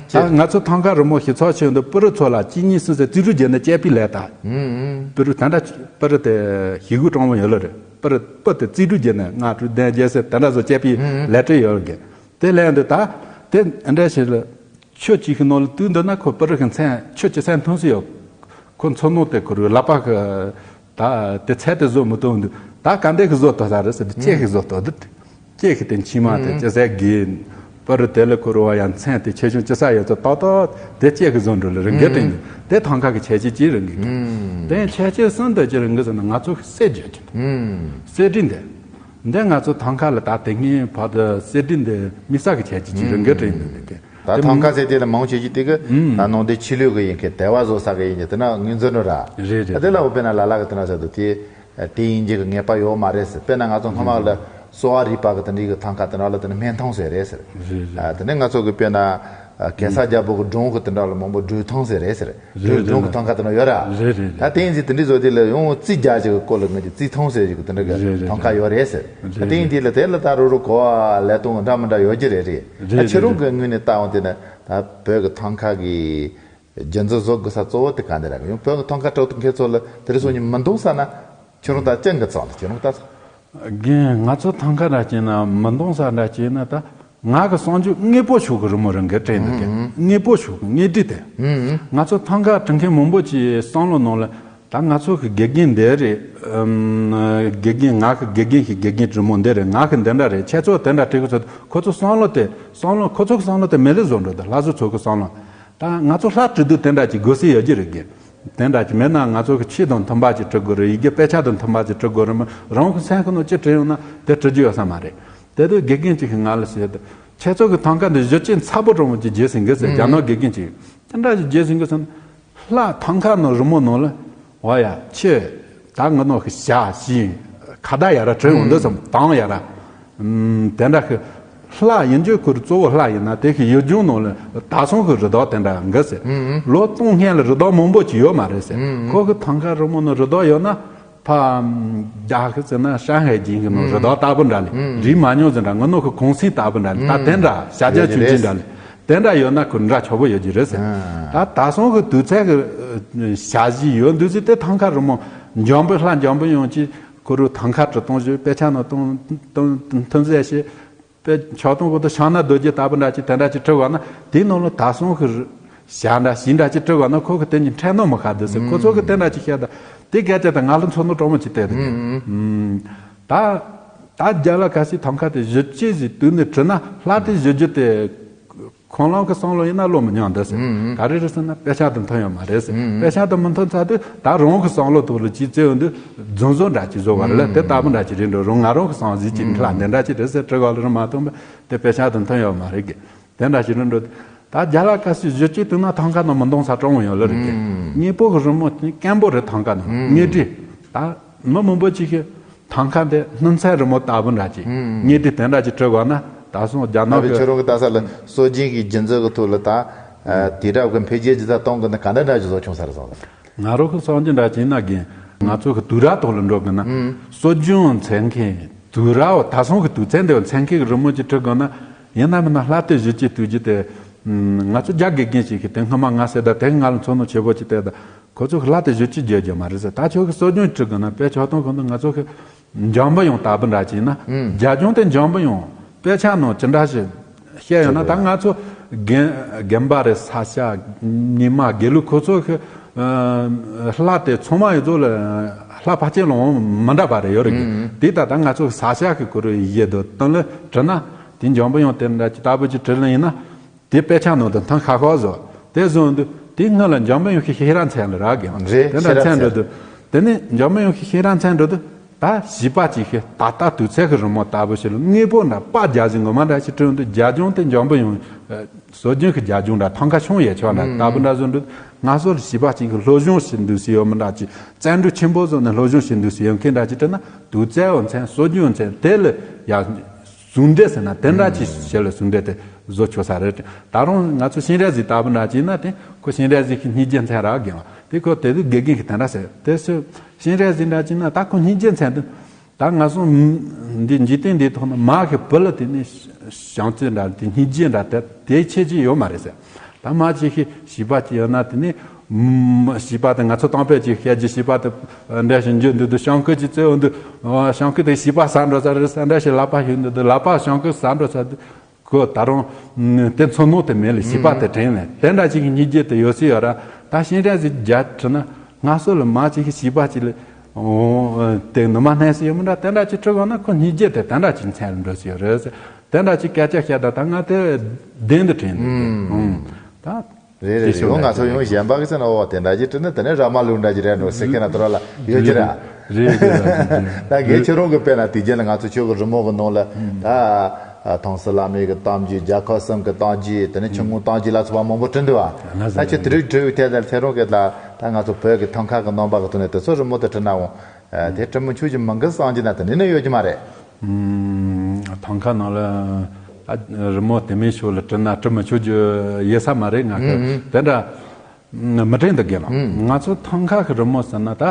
ད་ང་ཚོ་ཐང་ཀ་རི་མོ་ཞིབ་ཚགས་ཆེ་འདི་པུ་རི་ཚོ་ལ་གཅིག་གཉིས་གསུམ་ཟེར་རྩིས་རུ་བརྒྱབ་ནས་དཔྱད་པའི་ལས་ད། པུ་རི་ད་འདྲ་པུ་རི་དེ་ཞིག་གུ་གྲོང་མོ་ཡོད་ལ་རེད། པུ་རི་པུ་དེ་རྩིས་རུ་བརྒྱབ་ནས་ལྔ་དྲུག་བདུན་བརྒྱད་ཟེར་ད་འདྲ་བཟོ་དཔྱད་པའི་ལས་བྲེལ་ཡོད་ལ་གི། དེ་ལས་འདི་ད་དེ་འདྲ་ཞིག་ལ། ཆུ་གཅིག་གི་ནང་ལ་བཏུས་འདུག་ན་ཁོ་པུ་རི་གི་མཚན་ཆུ་ཅི་ཚད་མཐོང་སྲིད་ཡོད། ཁོ་མཚོ་ནང་དེ་ཁོ་རུ་ལག་པ་གི་ད་དེ་ཚད་དེ་བཟོ་མི་ཐུབ་འདུག་ད་ག་འདྲ་གི་བཟོ་ཐུབ་ས་རེད་ཟེར་དུས་ལྕེ་གི་བཟོ་ཐུབ་འདུག་ལྕེ་གི་དེ་མཆིལ་མ་དེ་ཅི་ཟེར་གི། པུ་རི་དེ་ལ་ཁོ་རུ་བ་ཡང་མཚན་དེ་ཆེ་ཆུང་ཅི་ས་ཡོད་ཚོ་ཏག་ཏག་དེ་ལྕེ་གི་བཟོ་འགྲོ་ལ་རི་འགའི་སྟེང་དེ་ཐང་ཀ་གི་ཁྱད་ཆོས་ཅི་རི་འགའི་དེ་ཁྱད་ཆོས་གསུམ་དེ་ཅི་རི་འགའི་ཟེར་ན་ང་ཚོ་གི་གསེར་བརྗོད་ཀྱི་འདུག་གསེར་བྲིས་འདི་འདི་ང་ཚོ་ཐང་ཀ་ལ་ད་དེ་སྔའི་བར་དུ་གསེར་བྲིས་འདི་དམིགས་བསལ་གི་ཁྱད་ཆོས་ཅི་རི་འགའི་བྲིས་འདུག་གི། ད་ཐང་ཀ་ཟེར་དེ་ལ་མང་ཆེ་ཆེ་དེ་གི་ད་ནང་དེ་ཆོས་ལུགས་གི་ཡིན་མཁན་དད་པ་བཟོ་ས་གི་ཡིན་གྱི་དེ་ན་ངོས་འཛིན་ནོ་ར། རེད་རེད། དེ་ལ་འོ་དཔེར་ན་ལ་ལ་གི་དེ་ན་ཟེར་དུ་དེ་དེ་ཡིན་གྱི་གི་ངེས་པ་ཡོད་མ་རེད་ཟེར། དཔེར་ན་ང་ཚོ་སྔོན་མ་ལ་གསོ་བ་རིག་པ་གི་དེ་འདྲའི་གི་ཐང་ཀ་དེ་ན་ལ་དེ་ནི་སྨན་ཐང་ཟེར་རེད་ཟེར། རེད་རེད། དེ་ནི་ང་ཚོ་གི་དཔེར་ན་ ཨ། གེ་སར་རྒྱལ་པོ་གི་སྒྲུང་གི་དེ་འདྲ་ལ་མང་པོ་སྒྲུང་ཐུང་ཟེར་རེད་ཟེར། རེད་སྒྲུང་སྒྲུང་གི་རེད། ཐང་ཀ་དེ་འདྲ་ཡོད་ར། རེད་རེད་རེད། ད་དེ་ཡིན་ཟེར་དེ་འདྲའི་བཟོ་དེ་ལ་ཡང་རྩིས་རྒྱག་ཅིག་གི་སྐོར་ལ་ངས་ཀྱི་རྩིས་ཐུང་ཟེར་ཞིག་གི་དེ་འདྲ་གི་རེད་རེད། ཐང་ཀ་ཡོད་རེད་ཟེར། ད་དེ་ཡིན་དེ་ལ་དེ་ལ་ད་རུ་རུ་གོ་བ་ལས་སྟོང་འདྲ་མི་འདྲ་ཡོད་ཀྱི་རེད་རེད། རེད་ད་ཁྱེད་རང་རེད་གི་ངོས་ནས་ལྟ་འོང་དེ་ན་ད་བོད་གི་ཐང་ཀ་གི་རྒྱུ་མཚན་བཟོ་དགོས་ས་གཙོ་བོ་དེ་ག་འདི་ར་གི་ཡང་བོད་གི་ཐང་ཀ་དྲུག་ཏུ་མཁས་ཚོ་ལ་དེ་རིང་སང་ཉིན་མི་འདང་ས་ན་ཁྱེད་རང་ད་ཅན་གི་ཚང་ལ་ཁྱེད་རང་ད་ཚང་། རྒན་ང་ཚོ་ཐང་ཀ་འདྲ་བྱས་ན་མི་འདང་ས་འདྲ་བྱས་ན་ད་ང་གི་གསང་སྤྱོད་དངོས་པོ་ཤུགས་ཀྱི་རི་མོ་རང་གི་དྲན་འདུག་གི་ཨུ་ཨུ། དངོས་པོ་ཤུགས་ཀྱི་དངོས་བྲིས་དེ། ཨུ་ཨུ། ང་ཚོ་ཐང་ཀ་བྲི་མཁན་མང་པོ་ཅིག་བསམ་བློ་ནང་ལ་ད་ང་ཚོ་གི་དགེ་རྒན་འདི་རེད། ཨམ། དགེ་རྒན་ང་གི་དགེ་རྒན་ཞིག་དགེ་རྒན་དྲི་མོ་འདི་རེད། ང་གི་འདི་འདྲ་རེད། ཁྱེད་ཚོ་དེ་འདྲ་བྲི་གི་ཚོ་ཁོ་ཚོ་བསམ་བློ་དེ་བསམ་བློ་ཁོ་ཚོ་གི་བསམ་བློ་དེ་མི་ལས་བཟོ་འགྲོ་དེ་ལྷ་བཟོ་ཚོ་གི་བསམ་བློ། ད་ང་ཚོ་ལྷ་བྲིས་དུས་དེ་འདྲ་ཅིག་དགོས་སྲིད་ཡོད་ཀྱི་རེད་གི། དེ་འདྲ་ཅིག་མེད་ན་ང་ཚོ་གི་ཆོས་དང་མཐུན་པ་ཅིག་བྲི་དགོས་རེད། ཡི་གེ་དཔེ་ཆ་དང་མཐུན་པ་ཅིག་བྲི་དགོས་རེད། མི་རང་གི་སེམས་ཁོ་ནོ་ཅི་བྲིས་ཡོང་ན་དེ་བྲི་རྒྱུ་ཡོད་ས་མ་རེད། དེ་དུས་དགེ་རྒན་ཅིག་གིས་ང་ལ་བཤད་དུས་ཁྱེད་ཚོ་གི་ཐང་ཀ་འདི་གཞི་བཅུད་ཚ་པོ་དྲང་མོ་ཅིག་བརྗེད་ཟིན་གི་ཟེར། ཨུ། རྒྱ་ནག་དགེ་རྒན་ཅིག་དེ་འདྲ་ཅིག་བརྗེད་ཟིན་གི་ཟེར། ལྷ་ཐང་ཀ་ནང་རི་མོ་ནང་ལ་འོ་ཡ་ཁྱེད་ད་ང་ནོ་གི་བྱ་ཞིང་ཁ་བརྡ་ཡ་ར་བྲིས་ཡོང་འདུག་བསམ་དང་ཡ་ར། ཨུམ། དེ་འདྲ་གི་ལྷ་ཡིན་རྒྱུ་ཁོ་རང་གཙོ་བོ་ལྷ་ཡིན་ན་དེ་གི་ཡུལ་ལྗོངས་ནང་ལ་ད་སོང་གི་རི་དྭགས་དེ་འདྲ་འགའ་ཟེར། ཨུམ། ལོ་སྟོང་སྔོན་ལ་རི་དྭགས་མང་པོ་ཅིག་ཡོད་མ་རེད་ཟེར། ཨུམ། ཁོ་གི་ཐང་ཀ་རི་མོ་ནང་རི་དྭགས་ཡོད་ན་ཕ་རྒྱ་གི་ཟེར་ན་ཧྲང་ཧའེ་ཅན་གི་ནང་རི་དྭགས་ལྟ་བུ་འདྲ་ལས། ཨུམ། རིག་མ་མྱོང་ཟེར་འདྲ་ང་ནོ་གི་གུང་སེང་ལྟ་བུ་འདྲ་ལས། ད་དེ་འདྲ་བྱ་རྒྱ་ཆུང་ཆུང་འདྲ་ལས། དེ་འདྲ་ཡོད་ན་ཁོ་འདྲ་ཆོག་པོ་ཡོད་ཀྱི་རེད་ཟེར། ཨ། ད་ད་སོང་གི་དུས་ཚོད་གི་བྱ་གཞི་ཡོད་འདུག་ཟེར་དེ་ཐང་ཀ་རི་མོ་འཇམ་པོ་ལྷ་འཇམ་པོ་ཡོང་ཅི་ཁོ་རུ་ཐང་ཀ་བྲི་གཏོང་ཞུ་དཔེ་ཆ་ནང་གཏོང་གཏོང་མཐུན་ཟེར་ཞེས་དཔེ་ཆ་གཏོང་གོ་ཏུ་ཤང་ན་རྡོ་རྗེ་ལྟ་བུ་འདྲ་ཅིག་དེ་འདྲ་ཅིག་བྲི་བ་ན་དེའི་ནང་ལ་ད་སོང་གི་བྱ་འདྲ་ཞིང་འདྲ་ཅིག་བྲི་བ་ན་ཁོ་གི་དེ་ཉིད་ཕྲན་ནོ་མི་ཁ་འདུག་ཟེར། ཁོ་ཚོ་གི་དེ་འདྲ་ཅིག་བཤད་ད་དེ་སྐད་ཆ་དེ་ང་ལ་མཚོན་ནོ་གྲོགས་མོ་ཅིག་བལྟས་འདུག་ཨུམ། ད་ད་རྒྱ་ལ་ཁ་སི་ཐང་ཀ་དེ་བཞི་བཅུ་ཟིག་དུས་ནས་བྲིས་ན་ལྷ་དེ་བཞི་བཅུ་དེ། ཁོང་རང་གི་བསམ་བློ་ཡིན་ན་བློ་མི་ཉམས་འདི་ཟེར། ཨུམ། ག་རེ་རེད་ཟེར་ན་དཔེ་ཆ་དང་མཐུན་ཡོད་མ་རེད་ཟེར། ཨུམ། དཔེ་ཆ་དང་མི་མཐུན་ཚར་དུས་ད་རང་གི་བསམ་བློ་ཐོག་ལ་ཅིག་བཙལ་ཡོང་དུས་རྫུན་བཟོ་འདྲ་ཅིག་བཟོ་བ་རེད་ལ་དེ་ལྟ་བུ་འདྲ་ཅིག་རེད་འགྲོ། རང་ང་རང་གི་བསམ་གཟིགས་ཅིག་ལྷ་འདི་འདྲ་ཅིག་རེད་ཟེར་དྲི་བ་ལ་རང་མ་མཐོང་པས་དེ་དཔེ་ཆ་དང་མཐུན་ཡོད་མ་རེད་གི། དེ་འདྲ་ཞིག་རེད་འགྲོ། ད་རྒྱ་ལ་ཁ་སི་བཞི་བཅུ་དུས་ན་ཐང་ཀ་ནང་མི་འདང་ས་གྲོང་ཡོད་ལ་རེད་གི། ཨུམ། དངོས་པོ་གི་རི་མོ་སྐམ་པོ་རེད་ཐང་ཀ་ནང་ཨུམ། དངོས་བྲིས། ད་མི་མང་པོ་ཅིག་གི་ཐང་ཀ་འདི་སྣུམ་ཚྭའི་རི་མོ་ལྟ་བུ་འདྲ་ཅིག་ཨུམ། ངས་འདི་དེ་འདྲ་ཅིག་བྲི་དགོས་ན་ད་སོང་རྒྱ་ནག་ད་གི་ཁྱོད་རང་གི་ལྟ་ས་ལ་སྲོལ་རྒྱུན་གྱི་རྒྱུན་འཛིན་གྱི་ཐོག་ལ་ད་ཨ་དུས་རབས་ཀྱི་འཕེལ་རྒྱས་ཀྱི་ད་གཏོང་གི་ན་ག་འདྲ་འདྲ་ཞིག་བཟོ་བྱུང་ས་རེད་བསམ་སོང་། ང་རང་གི་སྲོལ་རྒྱུན་འདྲ་ཅིག་ན་རྒན་ང་ཚོ་གི་དུས་རབས་ཐོག་ལ་འགྲོ་གི་ན་ཨུམ། སྲོལ་རྒྱུན་འཚོལ་མཁན་དུས་རབས་ད་སོང་གི་དུས་ཚོད་འདི་འཚོལ་མཁན་གྱི་རི་མོ་ཅིག་བྲི་དགོས་ན་ཡིན་ན་མིན་ན་ལྷ་དེ་བཞི་བཅུ་དུས་རྒྱུ་དེ་ང་ཚོ་རྒྱ་དགེ་རྒན་ཞིག་གིས་དེ་སྔ་མ་ང་ཟེར་ད་དེ་ང་ལ་མཚོན་ནོ་ཆེ་པོ་ཅིག་བལྟས་ད། ཁོ་ཚོ་གི་ལྷ་དེ་བཞི་བཅུ་བརྗོད་རྒྱུ་མ་རེད་ཟེར། ད་ཁྱོད་ཀྱི་སྲོལ་རྒྱུན་ཁྲིད་དགོས་ན་དཔེ་ཆ་གཏོང་གི་འདུག་ང་ཚོ་གི་འཇམ་པོ་ཡོང་ལྟ་བུ་འདྲ་ཅིག་ཡིན་ན། ཨུམ། རྒྱ་ལྗོངས་དེ་འཇམ་པོ་ཡོང་དཔེ་ཆ་ནང་ཅི་འདྲ་ཞིག་བཤད་ཡོད་ན་ད་ང་ཚོ་རྒན་རྒན་པ་རེད་ས་སྐྱ་ཉི་མ་དགེ་ལུགས་ཁོ་ཚོ་གི་ལྷ་དེ་ཚང་མ་ཡོད་ཚོ་ལ་ལྷ་ཕལ་ཆེར་ལོང་མི་འདྲ་བ་རེ་ཡོད་རེད་གི། ཨུམ། དེ་ད་ད་ང་ཚོ་ས་སྐྱ་གི་ཁོ་རེ་ཡེ་དོ་དོན་ལ་བྲི་ན་དེ་འཇམ་པོ་ཡོང་དེ་འདྲ་ཅིག་ལྟ་བུ་ཅིག་བྲི་ལ་ཡིན་ན། དེ་དཔེ་ཆ་ནང་དུ་མཐོང་ཁ་ཁ་བཟོ། དེ་བཟོ་འདུག་དེ་སྔོན་ལ་འཇམ་པོ་ཡོང་ཤེས་ཤེས་རང་མཚན་ལ་རག་གི་རེད། དེ་འདྲ་ཤེས་རང་མཚན་འགྲོ་འདུག་དེ་ནས་འཇམ་པོ་ཡོང་ཤེས་ཤེས་རང་མཚན་འགྲོ་འདུག་ད་བྱིས་པ་ཅིག་ཤེས་ད་ལྟ་དུས་ཚོད་ཀྱི་རི་མོ་ལྟ་བུ་ཞིག་ལ་དངོས་པོ་འདྲ་པ་རྒྱ་གཞུང་གི་མ་འདྲ་ཞིག་བྲིས་འདུག་རྒྱ་ལྗོངས་དེ་འཇམ་པོ་ཡོང་སྲོལ་རྒྱུན་གྱི་རྒྱ་ལྗོངས་འདྲ་ཐང་ཁ་ཆུང་ཡས་ཆོག་འདྲ་ལྟ་བུ་འདྲ་བཟོ་འདུག་ང་ཚོ་ལ་བྱིས་པ་ཅིག་གི་སློབ་སྦྱོང་བྱེད་འདུག་ཟེར་ཡོད་མི་འདྲ་ཅིག་བཙན་འབྲུ་ཆེན་པོ་བཟོ་ནས་སློབ་སྦྱོང་བྱེད་འདུག་ཟེར་ཡོད་མཁན་འདྲ་ཅིག་བྲིས་ན་དུས་ཚོད་འོ་མཚན་སྲོལ་རྒྱུན་འོ་མཚན་དེ་ལ་ཡ། ཟུང་འབྲེལ་ཟེར་ན་དེ་འདྲ་ཅིག་བྱེད་ལ་ཟུང་འབྲེལ་དེ་བཟོ་ཆོག་ས་རེད། ད་རུང་ང་ཚོ་ཤིང་རལ་གཟིགས་ལྟ་བུ་འདྲ་ཅིག་ཡིན་ན་དེ་ཁོ་ཤིང་རལ་གཟིགས་ཀྱི་སྙིང་རྗེ་མཚན་རག་གི་ཡང་དེ་ཁོ་དེ་དུས་དགེ་རྒན་གྱིས་དེ་འདྲ་ཟེར་དེ་སུ་ཤིང་རལ་གཟིགས་འདྲ་ཅིག་ཡིན་ན་ད་ཁོ་སྙིང་རྗེ་མཚན་དུ་ད་ང་ཚོ་འདི་འཇིག་རྟེན་འདིའི་ཐོག་ན་མ་གི་བུ་ལ་དེ་ནས་བྱམས་བརྩེ་འདྲ་དེ་སྙིང་རྗེ་འདྲ་དེ་དེ་ཆེ་ཅིག་ཡོད་མ་རེད་ཟེར། ད་མ་ཅིག་ཤི་བྱིས་པ་ཅིག་ཡོད་ན་དེ་ནས་བྱིས་པ་དེ་ང་ཚོ་དང་པོས་ཅིག་བཤད་རྒྱུ་བྱིས་པ་དེ་འདྲ་ཞིག་འཇུ་འདུག་དུ་ཤང་ཁུ་ཅིག་བཙལ་འོང་དུ་ཤང་ཁུ་དེ་བྱིས་པ་ཟ་འགྲོ་ས་རེད་ས་འདྲ་ཞིག་ལག་པ་ཞིག་འདུག་དུ་ལག་པ་ཤང་ཁུ་ཟ་འགྲོ་ས་དུ་ཁོ་ད་རུང་དེ་མཚོན་ནོ་དེ་མེད་ལ་བྱིས་པ་དེ་དྲན་ནས་དེ་འདྲ་ཅིག་གི་སྙིང་རྗེ་དེ་ཡོད་སྲིད་ཡོད་ར་ད་ཤིང་རལ་ཟིག་རྒྱ་ཁྲི་ན་ང་ཚོ་ལ་མ་ཅིག་གི་བྱིས་པ་ཅིག་ལ་དེ་ནུ་མ་སྣང་སྲིད་ཡོད་མི་འདྲ་དེ་འདྲ་ཅིག་ཁྲི་གོ་ན་ཁོ་སྙིང་རྗེ་དེ་དེ་འདྲ་ཅིག་མཚན་ལ་འགྲོ་སྲིད་ཡོད་རེད་ཟེར། དེ་འདྲ་ཅིག་སྐད་ཆ་བཤད་ད་ད་ང་དེ་བདེན་དུ་དྲན་འདུག་ཨུམ། ད་རེད་རེད་དེ་ཤོད་ཡོང་ང་ཚོ་ཡོང་གཞན་པ་གི་ཚེ་ན་འོ་དེ་འདྲ་ཅིག་དྲན་ན་དེ་ནས་ར་མ་ལུག་འདྲ་ཅིག་རེད་འགྲོ་སྲིད་ཁེ་ན་དེ་ར་ལ་ཡོད་ཀྱི་ར། རེད་རེད་རེད། ད་རྒན་ཁྱེད་རང་གི་དཔེར་ན་དེ་རྗེས་ལ་ང་ཚོ་ཆོས་ཀྱི་རི་མོ་གི་ནང་ལ་ད་ཐང་སི་བླ་མའི་གི་གཏམ་རྒྱུད་རྒྱལ་ཁབ་གསུམ་གི་གཏམ་རྒྱུད་དེ་ནས་ཆུ་སྔོན་གཏམ་རྒྱུད་ལ་སོགས་པ་མང་པོ་བྲིས་འདུག་བ། ད་ཁྱེད་དེ་རིགས་བྲིས་པའི་ཐད་ལ་ཁྱེད་རང་གི་ད་ད་ང་ཚོ་བོད་ཀྱི་ཐང་ཁ་གི་རྣམ་པ་གི་ཐོག་ནས་དེ་ཚོ་རི་མོ་དེ་བྲིས་ན་འོང་དེ་བྲིས་མི་ཆོག་གི་མི་འགི་སང་རྒྱུ་ན་དེ་ནས་ནས་ཡོད་ཀྱི་མ་རེད། ཐང་ཁ་ནང་ལ་ ད་རི་མོ་དེ་མིན་ཤོག་ལ་བྲིས་ན་བྲི་མི་ཆོག་རྒྱུ་ཡོད་ས་མ་རེད། ང་གི་དེ་འདྲ་མི་དྲན་འདུག་གི་ལ། ང་ཚོ་ཐང་ཀ་གི་རི་མོ་ཟེར་ན་ད་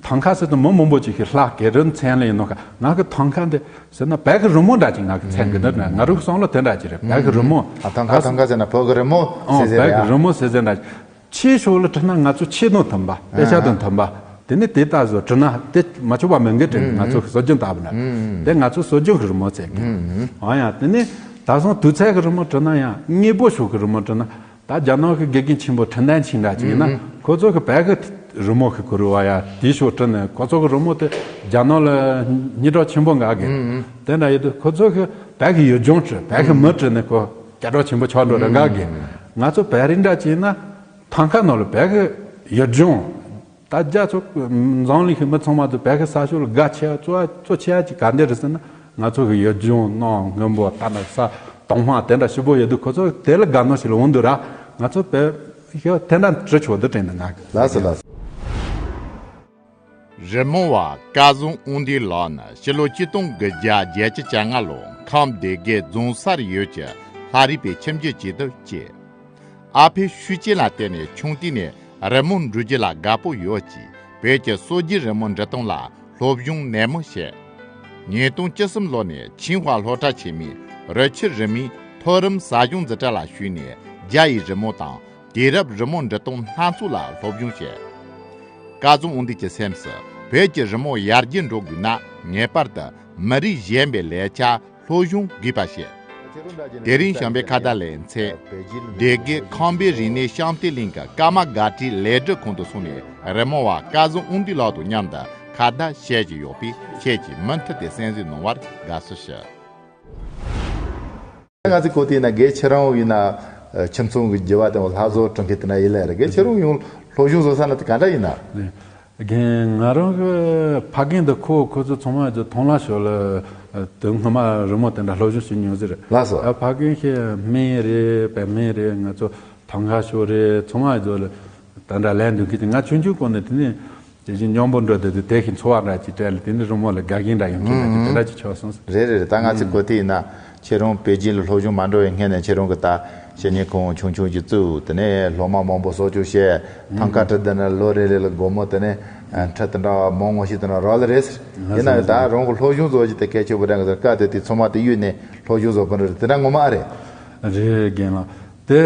ཐང་ཀ་ཟེར་དུས་མི་མང་པོ་ཅིག་གི་ལྷག་གི་རི་མཚན་ལ་ཡིན་ནོ་ག། ང་གི་ཐང་ཀ་འདི་ཟེར་ན་བོད་གི་རི་མོ་འདྲ་ཅིག་ང་གི་མཚན་གི་འདི་ང་རང་གི་བསམ་བློ་དེ་འདྲ་ཅིག་རེད། བོད་གི་རི་མོ། ཨ། ཐང་ཀ་ཐང་ཀ་ཟེར་ན་བོད་གི་རི་མོ་ཟེར་ཟེར་རེད། བོད་གི་རི་མོ་ཟེར་ཟེར་འདྲ། ཆེ་ཤོག་ལ་བྲིས་ན་ང་ཚོ་ཆེ་དང་མཐུན་པ། དཔེ་ཆ་དང་མཐུན་པ། དེ་ནས་དེ་ལྟར་བཟོ་བྲིས་ན་དེ་མ་ཆོག་པ་མིན་གི་དྲན། ང་ཚོ་གི་སྲོལ་རྒྱུན་ལྟ་བུ་ན་དེ་ང་ཚོ་སྲོལ་རྒྱུན་གི་རི་མོ་ཟེར་གི། འོ་ཡ། དེ་ནས་ད་སོང་དུས་ཚོད་གི་རི་མོ་བྲིས་ན་ཡང་དངོས་པོ་ཤོག་གི་རི་མོ་བྲིས་ན། ད་རྒྱ་ནག་གི་དགེ་རྒན་ཆེན་པོ་ཁྲིན་ཏན་ཆིང་འདྲ་ཅིག་ཡིན་ན། ཁོ་ཚོ་གི་བོད་གི་རི་མོ་གི་གུ་རུ་བ་ཡ་དེའི་ཤོག་བྲིས་ནས་ཁོ་ཚོ་གི་རི་མོ་དེ་རྒྱ་ནག་ལ་སྙན་གྲགས་ཆེན་པོ་འགག་གི། དེ་འདྲ་ཡོད་དུས་ཁོ་ཚོ་གི་བོད་གི་ཡུལ་ལྗོངས་བྲིས། བོད་གི་མི་བྲིས་ནས་ཁོ་སྐད་གྲགས་ཆེན་པོ་ཆགས་འགྲོ་རེད་འགག་གི། ང་ཚོ་བོད་རིགས་འདྲ་ཅིག་ཡིན་ན། ཐང་ཀ་ནང་ལ་བོད་གི་ཡུལ་ལྗོངས། ད་རྒྱ་ཚོ་འཛམ་གླིང་གི་མི་ཚང་མ་ཚོ་བོད་གི་ས་ཕྱོགས་ལ་དགའ་ཆེ་བ་གཙོ་བོ་གཙོ་ཆེ་བ་ཅིག་ག་འདྲ་རེད་ཟེར་ན། ང་ཚོ་གི་ཡུལ་ལྗོངས་གནམ་སྔོན་པོ་ད་ནི་ས་དྭངས་མ་དེ་འདྲ་ཞིབ་པོ་ཡོད་དུས་ཁོ་ཚོ་དེ་ལ་དགའ་སྣང་ཞིག་ལ་འོང་དུས་ར། ང་ཚོ་བོད་ཤོག་དེ་འདྲ་བྲི་ཆོག་འདི་དྲན་ནས་ང་གི། ལགས་སོ་ལགས་སོ། རི་མོ་བ་སྐལ་བཟང་དབང་འདུས་ལགས་ནི་ཕྱི་ལོ་ཆིག་སྟོང་དགུ་བརྒྱ་བརྒྱད་ཅུ་གྱ་ལྔ་ལོར་ཁམས་སྡེ་དགེ་རྫོང་སར་ཡུལ་གྱི་ལྷ་རིས་པའི་ཁྱིམ་རྒྱུད་ཅིག་ཏུ་སྐྱེས། ཨ་ཕའི་ཤུགས་རྐྱེན་ལ་བརྟེན་ནས་ཆུང་དུས་ནས་རི་མོ་འབྲི་རྒྱུ་ལ་དགའ་པོ་ཡོད་ཅིང་བོད་ཀྱི་སྲོལ་རྒྱུན་རི་མོ་འབྲི་སྟངས་ལ་སློབ་སྦྱོང་ནན་མོ་བྱས། ཉིས་སྟོང་བཅུ་གསུམ་ལོ་ནས་ཆིང་ཧྭ་སློབ་གྲྭ་ཆེན་མོའི་རི་ཆུ་རི་མོའི་མཐོ་རིམ་ཟབ་སྦྱོང་འཛིན་གྲྭ་ལ་ཞུགས་ནས་རྒྱ་ཡི་རི་མོ་དང་དུས་རབས་རི་མོ་འབྲི་སྟངས་སྣ་ཚོགས་ལ་སློབ་སྦྱོང་བྱས། སྐལ་བཟང་དབང་འདུས་ཀྱི་སེམས་སུ་བོད་ཀྱི་རི་མོ་ཡར་རྒྱས་འགྲོ་དགོས་ན་ངེས་པར་དུ་མི་རིགས་གཞན་པའི་ལེགས་ཆ་སློབ་སྦྱོང་དགོས་པ་བཤད། དེ་རིང་བྱམས་པའི་ཁ་བརྡ་ལེ་ཚན་སྡེ་དགེ་ཁམས་པའི་རིག་གནས་བྱང་བལྟས་གླིང་གི་ཀརྨ་དགའ་བྲལ་ལས་སྒྲུབ་ཁང་དུ་སོང་ནས་རི་མོ་བ་སྐལ་བཟང་དབང་འདུས་ལགས་དང་མཉམ་དུ་ཁ་བརྡ་བྱེད་ཀྱི་ཡོད་པས། ཁྱེད་ཀྱིས་མུ་མཐུད་དེ་གསན་གཟིགས་གནང་བར་དགའ་བསུ་ཞུ། ང་ཚོའི་གོ་དེ་ཡིན་ན་དགེ་ཁྱེད་རང་ཡིན་ན་ཁྱིམ་ཚང་གི་རྒྱུ་བ་དང་ལྷ་བཟོ་སྤྲང་མཁན་དེ་འདྲ་ཡིན་ལེ་རེད། དགེ་ཁྱེད་རང་ཡང་སློབ་སྦྱོང་བཟོ་ས་ན་དེ་ག་འདྲ་ཡིན་ན། རྒན། ང་རང་གི་ཕ་རྒན་དང་ཁོ་ཁོ་ཚོ་ཚང་མ་ཚོ་ཐང་ལྷ་ཤོག་ལ་དུས་སྔ་མ་རི་མོ་དེ་འདྲ་སློབ་སྦྱོང་བྱེད་མྱོང་ཟེར། ལགས་སོ། ཨ། ཕ་རྒན་ཤེས་སྨན་རེད། པད་སྨན་རེད། ང་ཚོ་ཐང་ཁ་ཤོག་རེད། ཚང་མ་ཚོ་ལ་དེ་འདྲ་ལན་འདོན་མཁན་དེ། ང་ཆུང་ཆུང་སྒང་ནས་དེ་ནས་དེ་བཞིན་མཉམ་པོ་འགྲོ་དེ་དེ་དེ་ཤིང་འཚོ་བ་འདྲ་ཅིག་སྤྲད་ལ་དེ་ནས་རི་མོ་ལ་དགའ་མཁན་འདྲ་ཡོང་མཁན་འདྲ་ཅིག་དེ་འདྲ་ཅིག་ཆགས་སོང་ཟེར། རེད་རེད་རེད། ད་ང་ཚོའི་གོ་དེ་ཡིན་ན་ཁྱེད་རང་པེ་ཅིན་ལ་སློབ་སྦྱོང་མ་འགྲོ་བའི་སྔོན་ནས་ཁྱེད་རང་གི་ད་བཤེས་གཉེན་ཁང་ཆུང་ཆུང་ཅིག་བཙུགས། དེ་ནས་སློབ་མ་མང་པོ་གསོ་སྐྱོང་བྱས། ཐང་ཀ་ཁྲི་དེ་ནས་ལོ་རེ་རེ་ལ་སྒོར་མོ་དེ་ནས་ཁྲི་དེ་འདྲ་མང་ངོ་ཞིག་དེ་འདྲ་རག་ལ་རེད་ཟེར། ཡིན་ན་ཡང་ད་རང་གི་སློབ་སྦྱོང་བཟོ་རྒྱུ་དེ་གལ་ཆེ་པོ་རེད་ཟེར། སྐབས་དེ་དུས་ཚང་མ་དེ་གཡུགས་ནས་སློབ་སྦྱོང་བཟོ་དགོས་རེད། དེ་འདྲ་ངོ་མ་ཨ་རེད། རེད་རྒན་ལགས། དེ་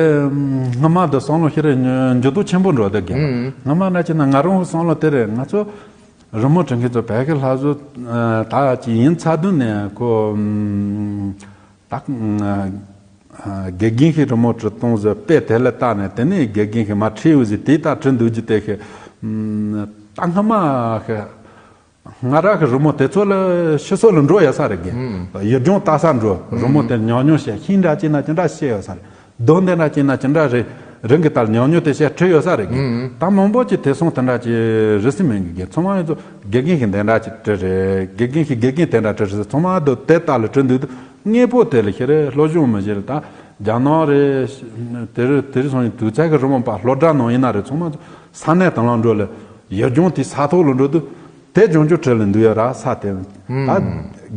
སྔ་མ་དུ་བསམ་བློ་ཤི་རེ་འགྱུར་ལྡོག་ཆེན་པོ་འགྲོ་བསྡད་རྒན་ལགས། སྔ་མ་ན་ཅི་ན་ང་རང་གི་བསམ་བློ་དེ་རེད། ང་ཚོ་རི་མོ་འབྲི་མཁན་ཚོ་བོད་ཀྱི་ལྷ་བཟོ་ད་ཅི་ཡིན་ཚ་དུས་ནས་ཁོ་ད་དགེ་རྒན་གྱི་རི་མོ་འབྲི་སྟངས་ཟེར་དཔེ་དེ་ལ་བལྟས་ནས། དེ་ནས་དགེ་རྒན་གྱི་མ་ཁྲིད་འོས་ཟེར་དེ་ལྟར་བྲིས་འདུག་རྒྱུ་དེ་གི་ད་སྔ་མ་གི་ང་རང་གི་རི་མོ་དེ་ཚོ་ལ་ཕྱི་སོ་ལ་འགྲོ་ཡོད་ས་རེད་གི། ཡུལ་ལྗོངས་ལྟ་ས་འགྲོ། རི་མོ་དེ་ཉམས་མྱོང་བཤད། ཤིང་འདྲ་ཅིག་ན་ཅི་འདྲ་བཤད་ཡོད་ས་རེད། རྡོ་འདི་འདྲ་ཅིག་ན་ཅི་འདྲ་རེད། རང་གི་ལྟར་ཉམས་མྱོང་དེ་བཤད་བྲིས་ཡོད་ས་རེད་གི། ད་མང་པོ་ཅིག་དེ་སོང་དེ་འདྲ་ཅིག་རེད་སྲིད་མིན་གི་གི། ཚང་མ་ཡིན་ཚོ་དགེ་རྒན་གྱི་འདི་འདྲ་ཅིག་བྲིས་རེད། དགེ་རྒན་གྱི་དགེ་རྒན་དེ་འདྲ་བྲིས་རེད། ཚང་མ་རྡོ་དེ་ལྟ་ལ་བྲིས་འདུག་དངོས་པོ་དེ་ལ་ཤི་རེ་སློབ་སྦྱོང་མི་བྱེད་རེད། ད་རྒྱ་ནག་རེད། དེ་རུ་དེ་རུ་སོང་ནས་དུས་ཚོད་ཀྱི་རི་མོ་པ་སློབ་གྲྭ་ནང་ཡིན་ན་རེད། ཚང་མ་ས་གནས་དང་བླངས་འགྲོ་ལ་ཡུལ་ལྗོངས་དེ་ས་ཐོག་ལ་འགྲོ་དུས་དེ་ལྗོངས་རྒྱུ་བྲིས་ལ་འདུག་ཡོད་ར་ས་དེ།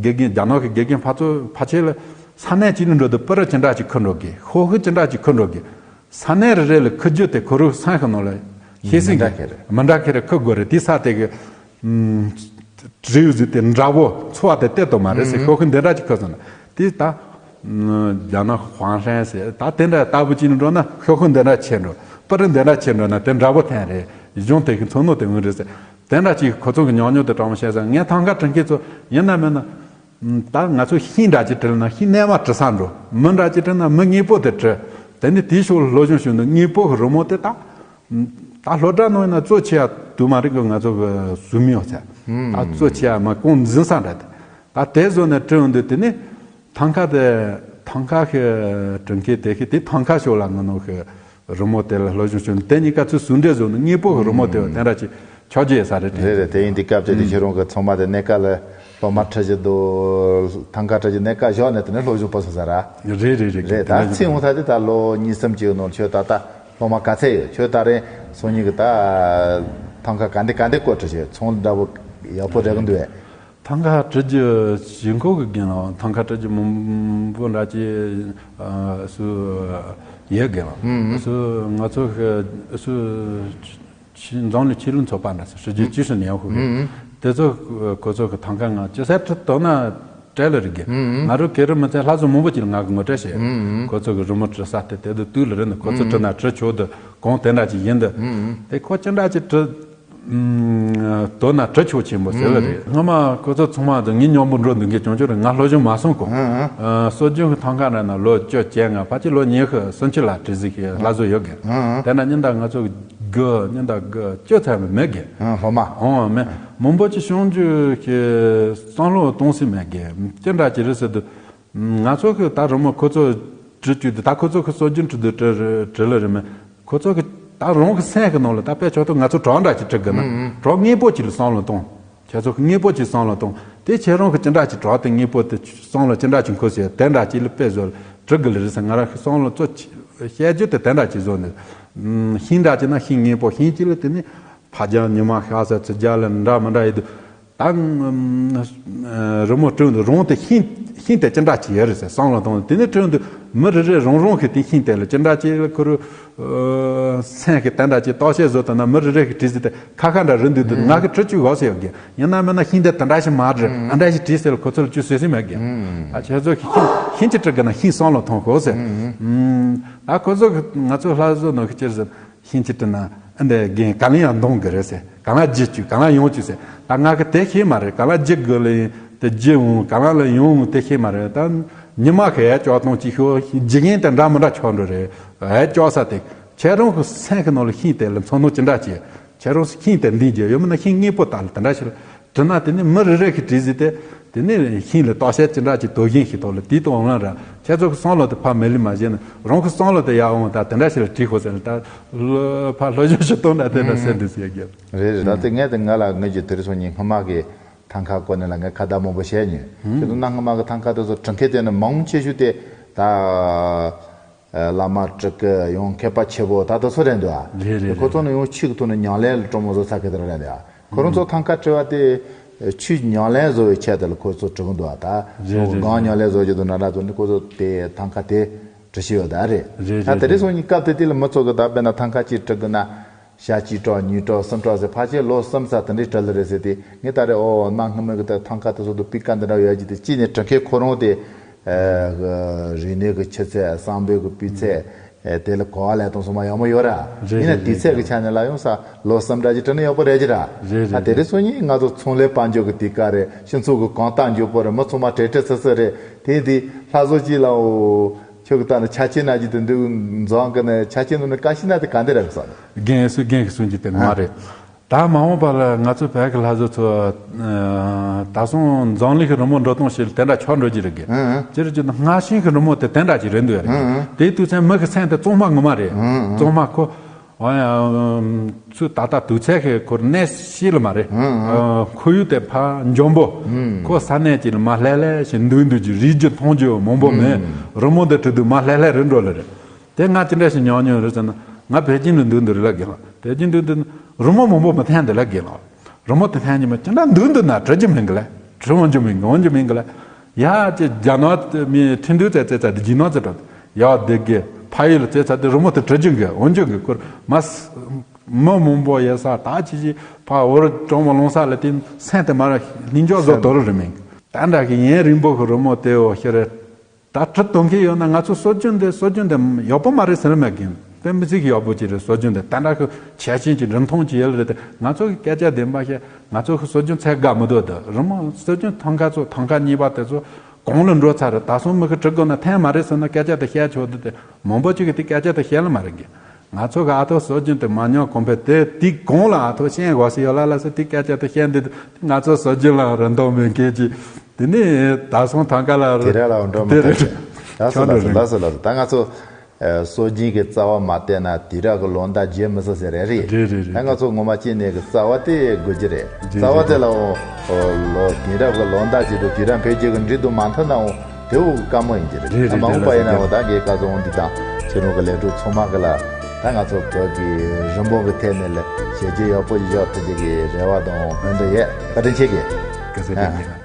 ད་དགེ་རྒན་རྒྱ་ནག་གི་དགེ་རྒན་ཕ་ཚོ་ཕ་ཆེ་ལ་ས་གནས་གཅིག་ལ་འགྲོ་དུས་པི་རི་ཅི་འདྲ་ཅིག་ཁུར་འགྲོ་དགོས། ཤོག་ཁུ་ཅི་འདྲ་ཅིག་ཁུར་འགྲོ་དགོས། ས་གནས་རེ་རེ་ལ་ཁུར་རྒྱུ་དེ་ཁོ་རང་ས་ཁུ་ནང་ལ་ཤེས་སྲིད་མི་འདྲ་ཁེ་རེད། མི་འདྲ་ཁེ་རེ་ཁུར་དགོས་རེད། དེ་ས་དེ་གི་བྲིས་ཡོད་ཟིག་དེ་འདྲ་པོ་འཚོ་བ་དེ་གཏད་དོ་མ་རེད་ཟེར། ཤོག་ཁུ་འདི་འདྲ་ཅིག་ཁུར་སོང་ན་དེ་ད་རྒྱ་ནག་ཧུང་ཧྲན་ཟེར། ད་དེ་འདྲ་ལྟ་བུ་ཅིག་ནས་འགྲོ་ན་ཤོག་ཁུ་འདི་འདྲ་ཆེ་འགྲོ། པི་རི་འདི་འདྲ་ཆེ་འགྲོ་ན་དེ་འདྲ་པོ་ཐན་རེད། གཞུང་དེ་གི་མཚོ་ནོ་དེ་འོན་རེད་ཟེར། དེ་འདྲ་ཅིག་ཁོ་ཚོ་གི་ཉམས་མྱོང་དེ་དྲང་མོ་བཤད་ས། ངས་ཐང་ཀ་བྲིས་མཁན་ཚོ་ཡིན་ན་མིན་ན། ད་ང་ཚོ་ཤིང་འདྲ་ཅིག་བྲིས་ན་ཤིང་རྣལ་མ་བྲི་ས་འགྲོ། མི་འདྲ་ཅིག་བྲིས་ན་མི་དངོས་པོ་དེ་བྲི། དེ་ནས་དེའི་ཕྱོགས་ལ་སློབ་སྦྱོང་ཞུས་ནས་དངོས་པོ་གི་རི་མོ་དེ་ད་ད་སློབ་གྲྭ་ནང་ཡིན་ན་གཙོ་ཆེ་ཡ་དུ་མ་རིག་གི་ང་ཚོ་གི་ཟུར་མི་ཡོད་ཚད་ད་གཙོ་ཆེ་ཡ་མ་ཀུང་འཛིན་ས་འདྲ་དེ་ད་དེ་བཟོ་ནས་བྲིས་འོང་དུས། དེ་ནས་ཐང་ཀ་དེ་ཐང་ཀ་གི་བྲིས་མཁན་དེ་གི་དེ་ཐང་ཀ་ཕྱོགས་ལ་ང་ནོ་གི་རི་མོ་དེ་ལ་སློབ་སྦྱོང་བྱུང་། དེ་གཉིས་ཀ་ཚོས་ཟུང་འབྲེལ་བཟོས་ནས་དངོས་པོ་གི་རི་མོ་དེ་བ་དེ་འདྲ་ཅིག་ཆགས་རྒྱུ་ཡོད་ས་རེད། རེད་རེད། དེ་ཡིན་དུས་སྐབས་དེ་དུས་ཁྱེད་རང་གི་ཚང་མ་དེ་གནས་སྐབས་ལ་སློབ་མ་ཁྲིད་ཀྱི་འདུག་ཐང་ཀ་ཁྲིད་ཀྱི་གནས་སྐབས་བཞག་ནས་དེ་ནས་སློབ་སྦྱོང་སྤོ་སོང་ས་ར། རེད་རེད་རེད། རེད། ད་ཚིག་འོང་ས་དེ་ད་ལོ་གཉིས་གསུམ་ཅིག་ནང་ཁྱོད་ད་ལྟ་སློབ་མ་ག་ཚད་ཡོད། ཁྱོད་ད་རེས་སང་ཉིན་གི་ད་ཐང་ཀ་ག་འདི་ག་འདི་བཀོད་ཁྲིད་བྱས་ཚོང་འདྲ་པོ་ཡག་པོ་རེད་གི་འདུག་བས། ཐང་ཀ་བྲི་རྒྱུ་ཞེ་འཁོར་གི་རྒན་ལགས། ཐང་ཀ་བྲི་རྒྱུ་མང་པོ་འདྲ་ཅིག་ཨ་སུ་ཡོད་རྒན་ལགས། སུ་ང་ཚོ་གི་སུ་ཆི་འཛམ་གླིང་ཆོས་ལུགས་ཚོགས་པ་འདྲ་སུ་སྲིད་ཇུས་ཅི་སུ་ནས་ཡོང་ཧུ་གི། དེ་ཚོ་ཁོ་ཚོ་གི་ཐང་ཀ་ང་ཅི་ཟེར་ཁྲི་དོ་ན་བྲལ་ལ་རིག་གི། ང་རང་གི་རི་མི་ཚེ་ལྷ་བཟོ་མང་པོ་ཅིག་ལ་ང་གི་ངོ་སྤྲོད་བྱས། ཁོ་ཚོ་གི་རི་མོ་བྲི་ས་དེ་དེ་དུ་དུས་ལ་རི་ནི་ཁོ་ཚོ་བྲི་ན་བྲི་ཆོག་དུ་གོང་དེ་འདྲ་ཅིག་ཡིན་དུ། དེ་ཁོ་ཅི་འདྲ་ཅིག་བྲི། ཨུམ། དོ་ན་གྲི་ཆོག་ཆེན་པོ་ཟེར་ལ་རེད། སྔོན་མ་ཁོ་ཚོ་ཚང་མ་དང་ངའི་མཉམ་པོ་འགྲོ་འདུག་མཁན་བྱུང་ཆོག་རེད། ང་སློབ་སྦྱོང་མ་སོང་གོ། ཨ་སྲོལ་རྒྱུན་གྱི་ཐང་ཀ་ར་ན་ལོ་བཅུ་བཅོ་ལྔ་ཕལ་ཆེར་ལོ་ཉི་ཤུ་སུམ་ཅུ་ལ་བྲིས་ཟིག་གི་ལྷ་བཟོ་ཡོད་གི། དེ་ན་ཉིན་ལྟར་ང་ཚོ་དགུ་ཉིན་ལྟར་དགུ་བཅུ་ཚར་བ་མེད་གི། སློབ་མ། ཨོ་མེད། མང་པོ་ཅིག་བྱུང་རྒྱུ་གི་བསམ་བློ་གཏོང་སྲིད་མེད་གི། ཅི་འདྲ་ཅིག་རེད་ཟེར་དུས། ང་ཚོ་གི་ད་རི་མོ་ཁོ་ཚོ་བྲི་བཅུག་དུས་ད་ཁོ་ཚོ་གི་སྲོལ་རྒྱུན་བྲི་དུས་བྲི་བྲི་ལ་རི་མོ། ཁོ་ཚོ་གི་ད་རང་གི་སེམས་ཀྱི་ནང་ལ་ད་དཔེ་ཆོག་ཏུ་ང་ཚོ་གྲོགས་འདྲ་ཅིག་བྲི་དགོས་ན་གྲོགས་དངོས་པོ་ཅིག་ལ་བསམ་བློ་གཏོང་། ཁྱེད་ཚོ་གི་དངོས་པོ་ཅིག་བསམ་བློ་གཏོང་། དེ་ཁྱེད་རང་གི་ཅི་འདྲ་ཅིག་གྲོགས་དེ་དངོས་པོ་དེ་བསམ་བློ་ཅི་འདྲ་ཅིག་འཁོར་ཟེར་དེ་འདྲ་ཅིག་ལ་དཔེ་བཟོ་བྲི་དགོས་ལ་རི་ཟེར། ང་རང་གི་བསམ་བློ་གཙོ་ཆེ་བཤད་རྒྱུ་དེ་དེ་འདྲ་ཅིག་བཟོ་ནས། ཤིང་འདྲ་ཅིག་ན་ཤིང་དངོས་པོ། ཤིང་གཅིག་ལ་དེ་ནི་ཕ་རྒྱང་ཉི་མ་ཤར་ས་ཚི་རྒྱ་ལ་འདྲ་མི་འདྲ་ཡོད་དུས། ད་རི་མོ་བྲིས་འདུག་རང་དེ་ཤིང་ཤིང་དེ་ཅི་འདྲ་ཅིག་ཡོད་རེད་ཟེར་བསམ་བློ་གཏོང་། དེ་ནས་བྲིས་འདུག་མི་རེ་རེ་རང་རང་གི་དེ་ཤིང་དེ་ལ་ཅི་འདྲ་ཅིག་ཁོ་རུ་སེམས་ཀྱི་དེ་འདྲ་ཅིག་བརྟག་དཔྱད་བཟོ་ཐུབ་ན། མི་རེ་རེ་གི་བྲིས་ཟིན་དེ་ཁ་ཁ་འདྲ་རེད་འདུག་དུས་ང་གི་བྲིས་བཅུག་འོ་ཟེར་ཡོད་གི། ཡིན་ན་མིན་ན་ཤིང་དེ་དེ་འདྲ་ཞིག་མ་རེད། ཨ་འདྲ་ཞིག་བྲིས་ཟེར་ལ་ཁོ་ཚོ་ལ་ཅུ་ཟེར་ཟིན་མེད་གི། ཨ་ཁྱེད་ཚོ་གི་ཤིང་ཤིང་ཅིག་བྲིས་གི་ན་ཤིང་བསམ་བློ་ཐོངས་ཤོག་ཟེར། ཨ་ཁོ་ཚོ་གི་ང་ཚོ་ལྷ་བཟོ་ནང་གི་ཅི་རེད་ཟེར། ཤིང་ཅིག་བྲིས་ན་ཨ་འདི་རྒན་ག་ལེ་ཡང་འདོང་གི་རེད་ཟེར། ག་ལ་བརྗེད་བཅུག་ག་ལ་ཡོང་བཅུག་ཟེར། ད་ང་གི་དེ་ཤེས་མ་རེད། ག་ལ་བརྗེད་དགོས་ལེ་ཡིན་དེ་བརྗེད་འོང་། ག་ལ་ལ་ཡོང་འོང་དེ་ཤེས་མ་རེད། ད་ཉི་མ་གི་ཡ་ཅོག་སྟོང་ཅིག་ཤོག་བརྗེད་མཁན་དེ་འདྲ་མི་འདྲ་ཆགས་འགྲོ་རེད། ཡ་ཅོག་ས་དེ་ཁྱེད་རང་གི་སེམས་ཀྱི་ནང་ལ་ཤིང་དེ་ལ་ཚོར་སྣང་ཅི་འདྲ་བྱེད། ཁྱེད་རང་ཤིང་དེ་འདི་བརྗེད་ཡོད་མིན་ན་ཤིང་དངོས་པོ་དག་ལ་དེ་འདྲ་ཞིག་ལ། བྲིས་ན་དེ་ནི་མི་རེ་རེ་གིས་བྲིས་ཟིན་ཏེ། དེ་ནི་ཤིང་ལ་བརྟག་དཔྱད་ཅི་འདྲ་ཅིག་དོ་ཞན་ཞིག་ཐོག་ལ་དེའི་ཐོག་ལ་ར་ཁྱེད་ཚོ་གི་བསམ་བློ་དེ་ཕར་མི་ལི་མ་བྱས་ན་རང་གི་བསམ་བློ་དེ་ཡར་འོང་། ད་དེ་འདྲ་ཞིག་ལ་བྲིས་ཤོག་ཟེར་ནས་ད་ལོ་ཕར་སློབ་སྦྱོང་ཞིག་གཏོང་ན་དེ་འདྲ་ཟེར་འདུག་ཟེར་གི། རེད་རེད། ད་དེ་ངས་དེ་ང་ལ་ངེད་ཀྱི་དེ་རིང་སང་ཉིན་སྔོན་མ་གི་ཐང་ཀ་སྐོར་ནས་ལ་ངས་ཁ་བརྡ་མང་པོ་བྱས་མྱོང་། ཁྱེད་ཚོ་གནའ་སྔ་མ་གི་ཐང་ཀ་དེ་ཚོ་བྲི་མཁན་དེ་ནི་མང་ཆེ་ཤོས་དེ་ད། བླ་མ་སྤྲུལ་སྐུ་ཡང་མཁས་པ་ཆེ་བོ་ད་ལྟ་སུ་རེད་འདུག་ཨ། རེད་རེད། ཁོ་ཚོ་ནི་ཡང་ཆོས་ཀྱི་ཐོག་ནས་ཉམས་ལེན་ལ་སྤྲོ་མོ་བཟོ་ཚར་མཁན་དེ་རེད་འདུག་ཨ། ཁོ་རང་ཚོ་ཐང་ཀ་བྲི་བ་དེ་ཆོས་ཉམས་ལེན་བཟོ་བའི་ཆེད་དུ་ལ་ཁོ་ཚོ་བྲི་གི་འདུག་ཨ། ད་རེད་རེད། སྒང་ཉམས་ལེན་བཟོ་རྒྱུ་དང་འདྲ་འདྲ་ཚོ་ནི་ཁོ་ཚོ་དེ་ཐང་ཀ་དེ་བྲི་ཤེས་ཡོད་ད་རེད། རེད་ད་རེད་དེ་རེད། རིང་སང་ཉིན་སྐབས་དེ་དུས་ལ་མི་ཚོ་གི་ད་དཔེར་ན་ཐང་ཀ་གཅིག་བྲི་དགོས་ན། ཞག་གཅིག་གྲོགས་གཉིས་གྲོགས་གསུམ་གྲོགས་ཟེར་ཕལ་ཆེར་ལོ་གསུམ་ཙམ་དེ་འདྲའི་བྲི་ལ་རེད་ཟེར་ཏེ། ངས་ད་རེས་ཨོ་གནའ་སྔ་མོའི་གི་ད་ཐང་ཀ་དེ་ཚོ་དུ་པི་ཀ་འདི་འདྲ་ཡོད་ཀྱི་དེ་གཅིག་ནས་བྲི་མཁན་ཁོ་རང་དེ། རིག་གནས་ཀྱི་ཆུ་ཚད་བསམ་པའི་གི་སྤུས་ཚད། དེ་ལ་གོ་བ་ལེན་སྟངས་སོགས་མ་ཡག་མོ་ཡོད་ར། རེད་ཡིན་ན་རེད་དུས་ཚོད་ཀྱི་ཆ་ནས་ལ་ཡོང་ས་ལོ་གསུམ་འདྲ་ཅིག་བྲི་ན་ཡག་པོ་རེད་ཀྱི་ར། རེད་རེད། ད་དེ་རིང་སང་ཉིན་ང་ཚོ་ཚོང་ལས་དཔལ་འབྱོར་གྱི་དུས་སྐབས་རེད། སྤྱི་ཚོགས་ཀྱི་གོང་ཐང་མགྱོགས་པོ་རེད། མི་ཚང་མ་བྲེལ་བྲེལ་ཚུབ་ཚུབ་རེད། དེ་ཡིན་དུས་ལྷ་བཟོ་གཅིག་ལའོ། ཁྱོད་ཀྱི་ལྟ་ན་ཆ་རྐྱེན་ན་གཅིག་ཏུ་འདུག་འཛོམས་ཀྱི་ནི་ཆ་རྐྱེན་ནང་ནས་དཀའ་ཤོས་ན་དེ་ག་འདི་རེད་བསམ། རྒན་སུ་རྒན་གྱི་གསུང་རྒྱུ་དེ་ངོ་མ་རེད། ད་མ་འོངས་པ་ལ་ང་ཚོ་བོད་ཀྱི་ལྷ་བཟོ་ཚོ་ད་སོང་འཛམ་གླིང་གི་རི་མོ་འགྲོ་སྟངས་ཤིག་དེ་འདྲ་ཆགས་འགྲོ་གི་རེད་གི། ཨང་། སྤྱིར་བརྗོད་ན་སྔར་བྱུང་གི་རི་མོ་དེ་དེ་འདྲ་ཅིག་རེད་འདུག་རེད། ཨང་། དེའི་དུས་ཚོད་མི་གི་སེམས་དེ་གཙང་མ་ངོ་མ་རེད། ཨང་། གཙང་མ་ཁོ། ཨ་ཡ། ཚུ་ད་ལྟ་དུས་ཚོད་ཀྱི་ཁོར་གནས་ཤིག་ལ་མ་རེད། ཨང་། ཨ། ཁོར་ཡུག་དེ་ཕར་འཇམ་པོ། ཨང་། ཁོ་ས་གནས་ཅིག་ལ་མ་ལྷོད་ལྷོད་ཞིག་འདུག་འདུག་ཅིག་རིག་རྒྱུ་མཐོང་རྒྱུ་མང་པོ་མེད། ཨང་། རི་མོ་འདི་བྲིས་དུས་མ་ལྷོད་ལྷོད་རེད་འགྲོ་ལེ་རེད། དེ་ང་ཅི་འདྲ་ཞིག་མྱོང་མྱོང་རེད་ཟེར་ན། ང་པེ་ཅིན་ལ་འདུག་འདུག་རེད་ལ་རྒན་ལགས། པེ་ཅིན་འདུག་འདུག་རི་མོ་མང་པོ་མི་འཐེན་འདུག་ལ་རྒན་ལགས། རི་མོ་དེ་འཐེན་གྱི་མ་ཅི་འདྲ་འདུག་འདུག་ན་བྲི་རྒྱུ་མིན་གི་ལ། བྲི་འོང་རྒྱུ་མིན་གི་འོང་རྒྱུ་མིན་གི་ལ། ཡ་ཅི་རྒྱ་ནག་མི་ཁྲིན་ཏུའུ་ཙེ་ཙེ་ཙེ་དེ་རྒྱུ་ནག་ཙེ་འགྲོ། ཡ་དེ་གི་ཕ་ཡུལ་ལ་ཙེ་ཙེ་དེ་རི་མོ་དེ་བྲི་རྒྱུ་གི་འོང་རྒྱུ་གི་ཁོར་མ་མི་མང་པོ་ཡོད་ས་ད་ཅི་ཅི་ཕ་འོར་གྲོང་མ་ལོང་ས་ལ་དེ་སེམས་དེ་མ་ར་ལྷིང་འཇགས་བཟོ་དོ་རུ་རི་མིན་གི། ད་འདྲ་གི་ཡུན་རིང་པོ་གི་རི་མོ་དེ་འོ་ཤི་རེད། ད་བྲི་གཏོང་མཁན་ཡོད་ན་ང་ཚོ་སྲོལ་རྒྱུན་འདི་སྲོལ་རྒྱུན་འདི་ཡག་པོ་མ་རེད་ཟེར་མེད་གི། དཔེ་མི་སྲིད་ཀྱི་ཡག་པོ་ཅིག་རེད། སྲོལ་རྒྱུན་འདི་ད་འདྲ་གི་ཁྱད་ཆོས་ཀྱི་རིན་ཐང་ཅིག་ཡོད་རེད་དེ། ང་ཚོ་གི་སྐད་ཆ་བདེན་པ་བཤད་ང་ཚོ་གི་སྲོལ་རྒྱུན་ཚད་བརྒལ་མི་འདུག་དེ་རི་མོ་སྲོལ་རྒྱུན་ཐང་ཀ་ཚོ་ཐང་ཀ་གཉིས་པ་དེ་ཚོ་གོང་ལ་འགྲོ་ཚར་རེད། ད་སོང་མི་གི་བྲི་དགོས་ན་འཐེན་མ་རེད་ཟེར་ན་སྐད་ཆ་དེ་བཤད་ཆོག་འདུག་དེ་མང་པོ་ཅིག་གི་དེ་སྐད་ཆ་དེ་བཤད་ལ་མ་རེད་གི། ང་ཚོ་གི་ཨ་ཐོ་སྲོལ་རྒྱུན་དེ་མ་ཉམས་གོང་འཕེལ་དེ་དེའི་གོང་ལ་ཨ་ཐོ་ཤེས་དགོས་སི་ཡོད་ལ་ལ་སི་དེ་སྐད་ཆ་དེ་བཤད་འདི་ང་ཚོ་སྲོལ་རྒྱུན་ལ་རིན་ཐང་མེད་མཁན་གྱི། དེ་ནས་ད་སོང་ཐང་ཀ་ལ་དེ་ར་ལ་འགྲོ་མི་དེ་ཐུབ་ལ་སོ་ལ་སོ་ལ་སོ་ལ་སོ། ད་ང་ཚོ་ཨ་སྲོལ་རྒྱུན་གྱི་རྩ་བ་མ་བལྟས་ན་དུས་རབས་ཀྱི་ལོ་ཟླ་བརྗེད་མི་སྲིད་ཟེར་རེད་རེད། རེད་རེད་རེད། ད་ང་ཚོ་ངོ་མ་སྐྱེས་ནས་ཀྱི་རྩ་བ་དེ་དགོས་ཀྱི་རེད། རེད་རྩ་བ་རེད་དེ་ལའོ་ལོ་དུས་རབས་ཀྱི་ལོ་ཟླ་གཅིག་ཏུ་དུས་རབས་འཕེལ་རྒྱས་ཀྱི་འགྲིག་ཏུ་མ་མཐུན་ནའང་དེའུ་དཀའ་མོ་ཡིན་གྱི་རེད། རེད་ད་མ་འོངས་པ་ཡིན་ནའང་ད་གའི་བཀའ་ཚོ་འོང་འདི་དང་ཁྱེད་རང་གི་ལས་འགུལ་ཚང་མ་གི་ལ་ད་ང་ཚོ་བོད་ཀྱི་རིན་སྤུངས་ཀྱི་ཐད་ནས་ལ་བྱས་རྗེས་ཡག་པོ་ཞིག་འཇོག་ཐུབ་ཀྱི་གི་རེ་བ་དང་སྨོན་འདུན་ཡོད། བཀའ་དྲིན་ཆེ་གི། བཀའ་དྲིན་ཆེ་གི།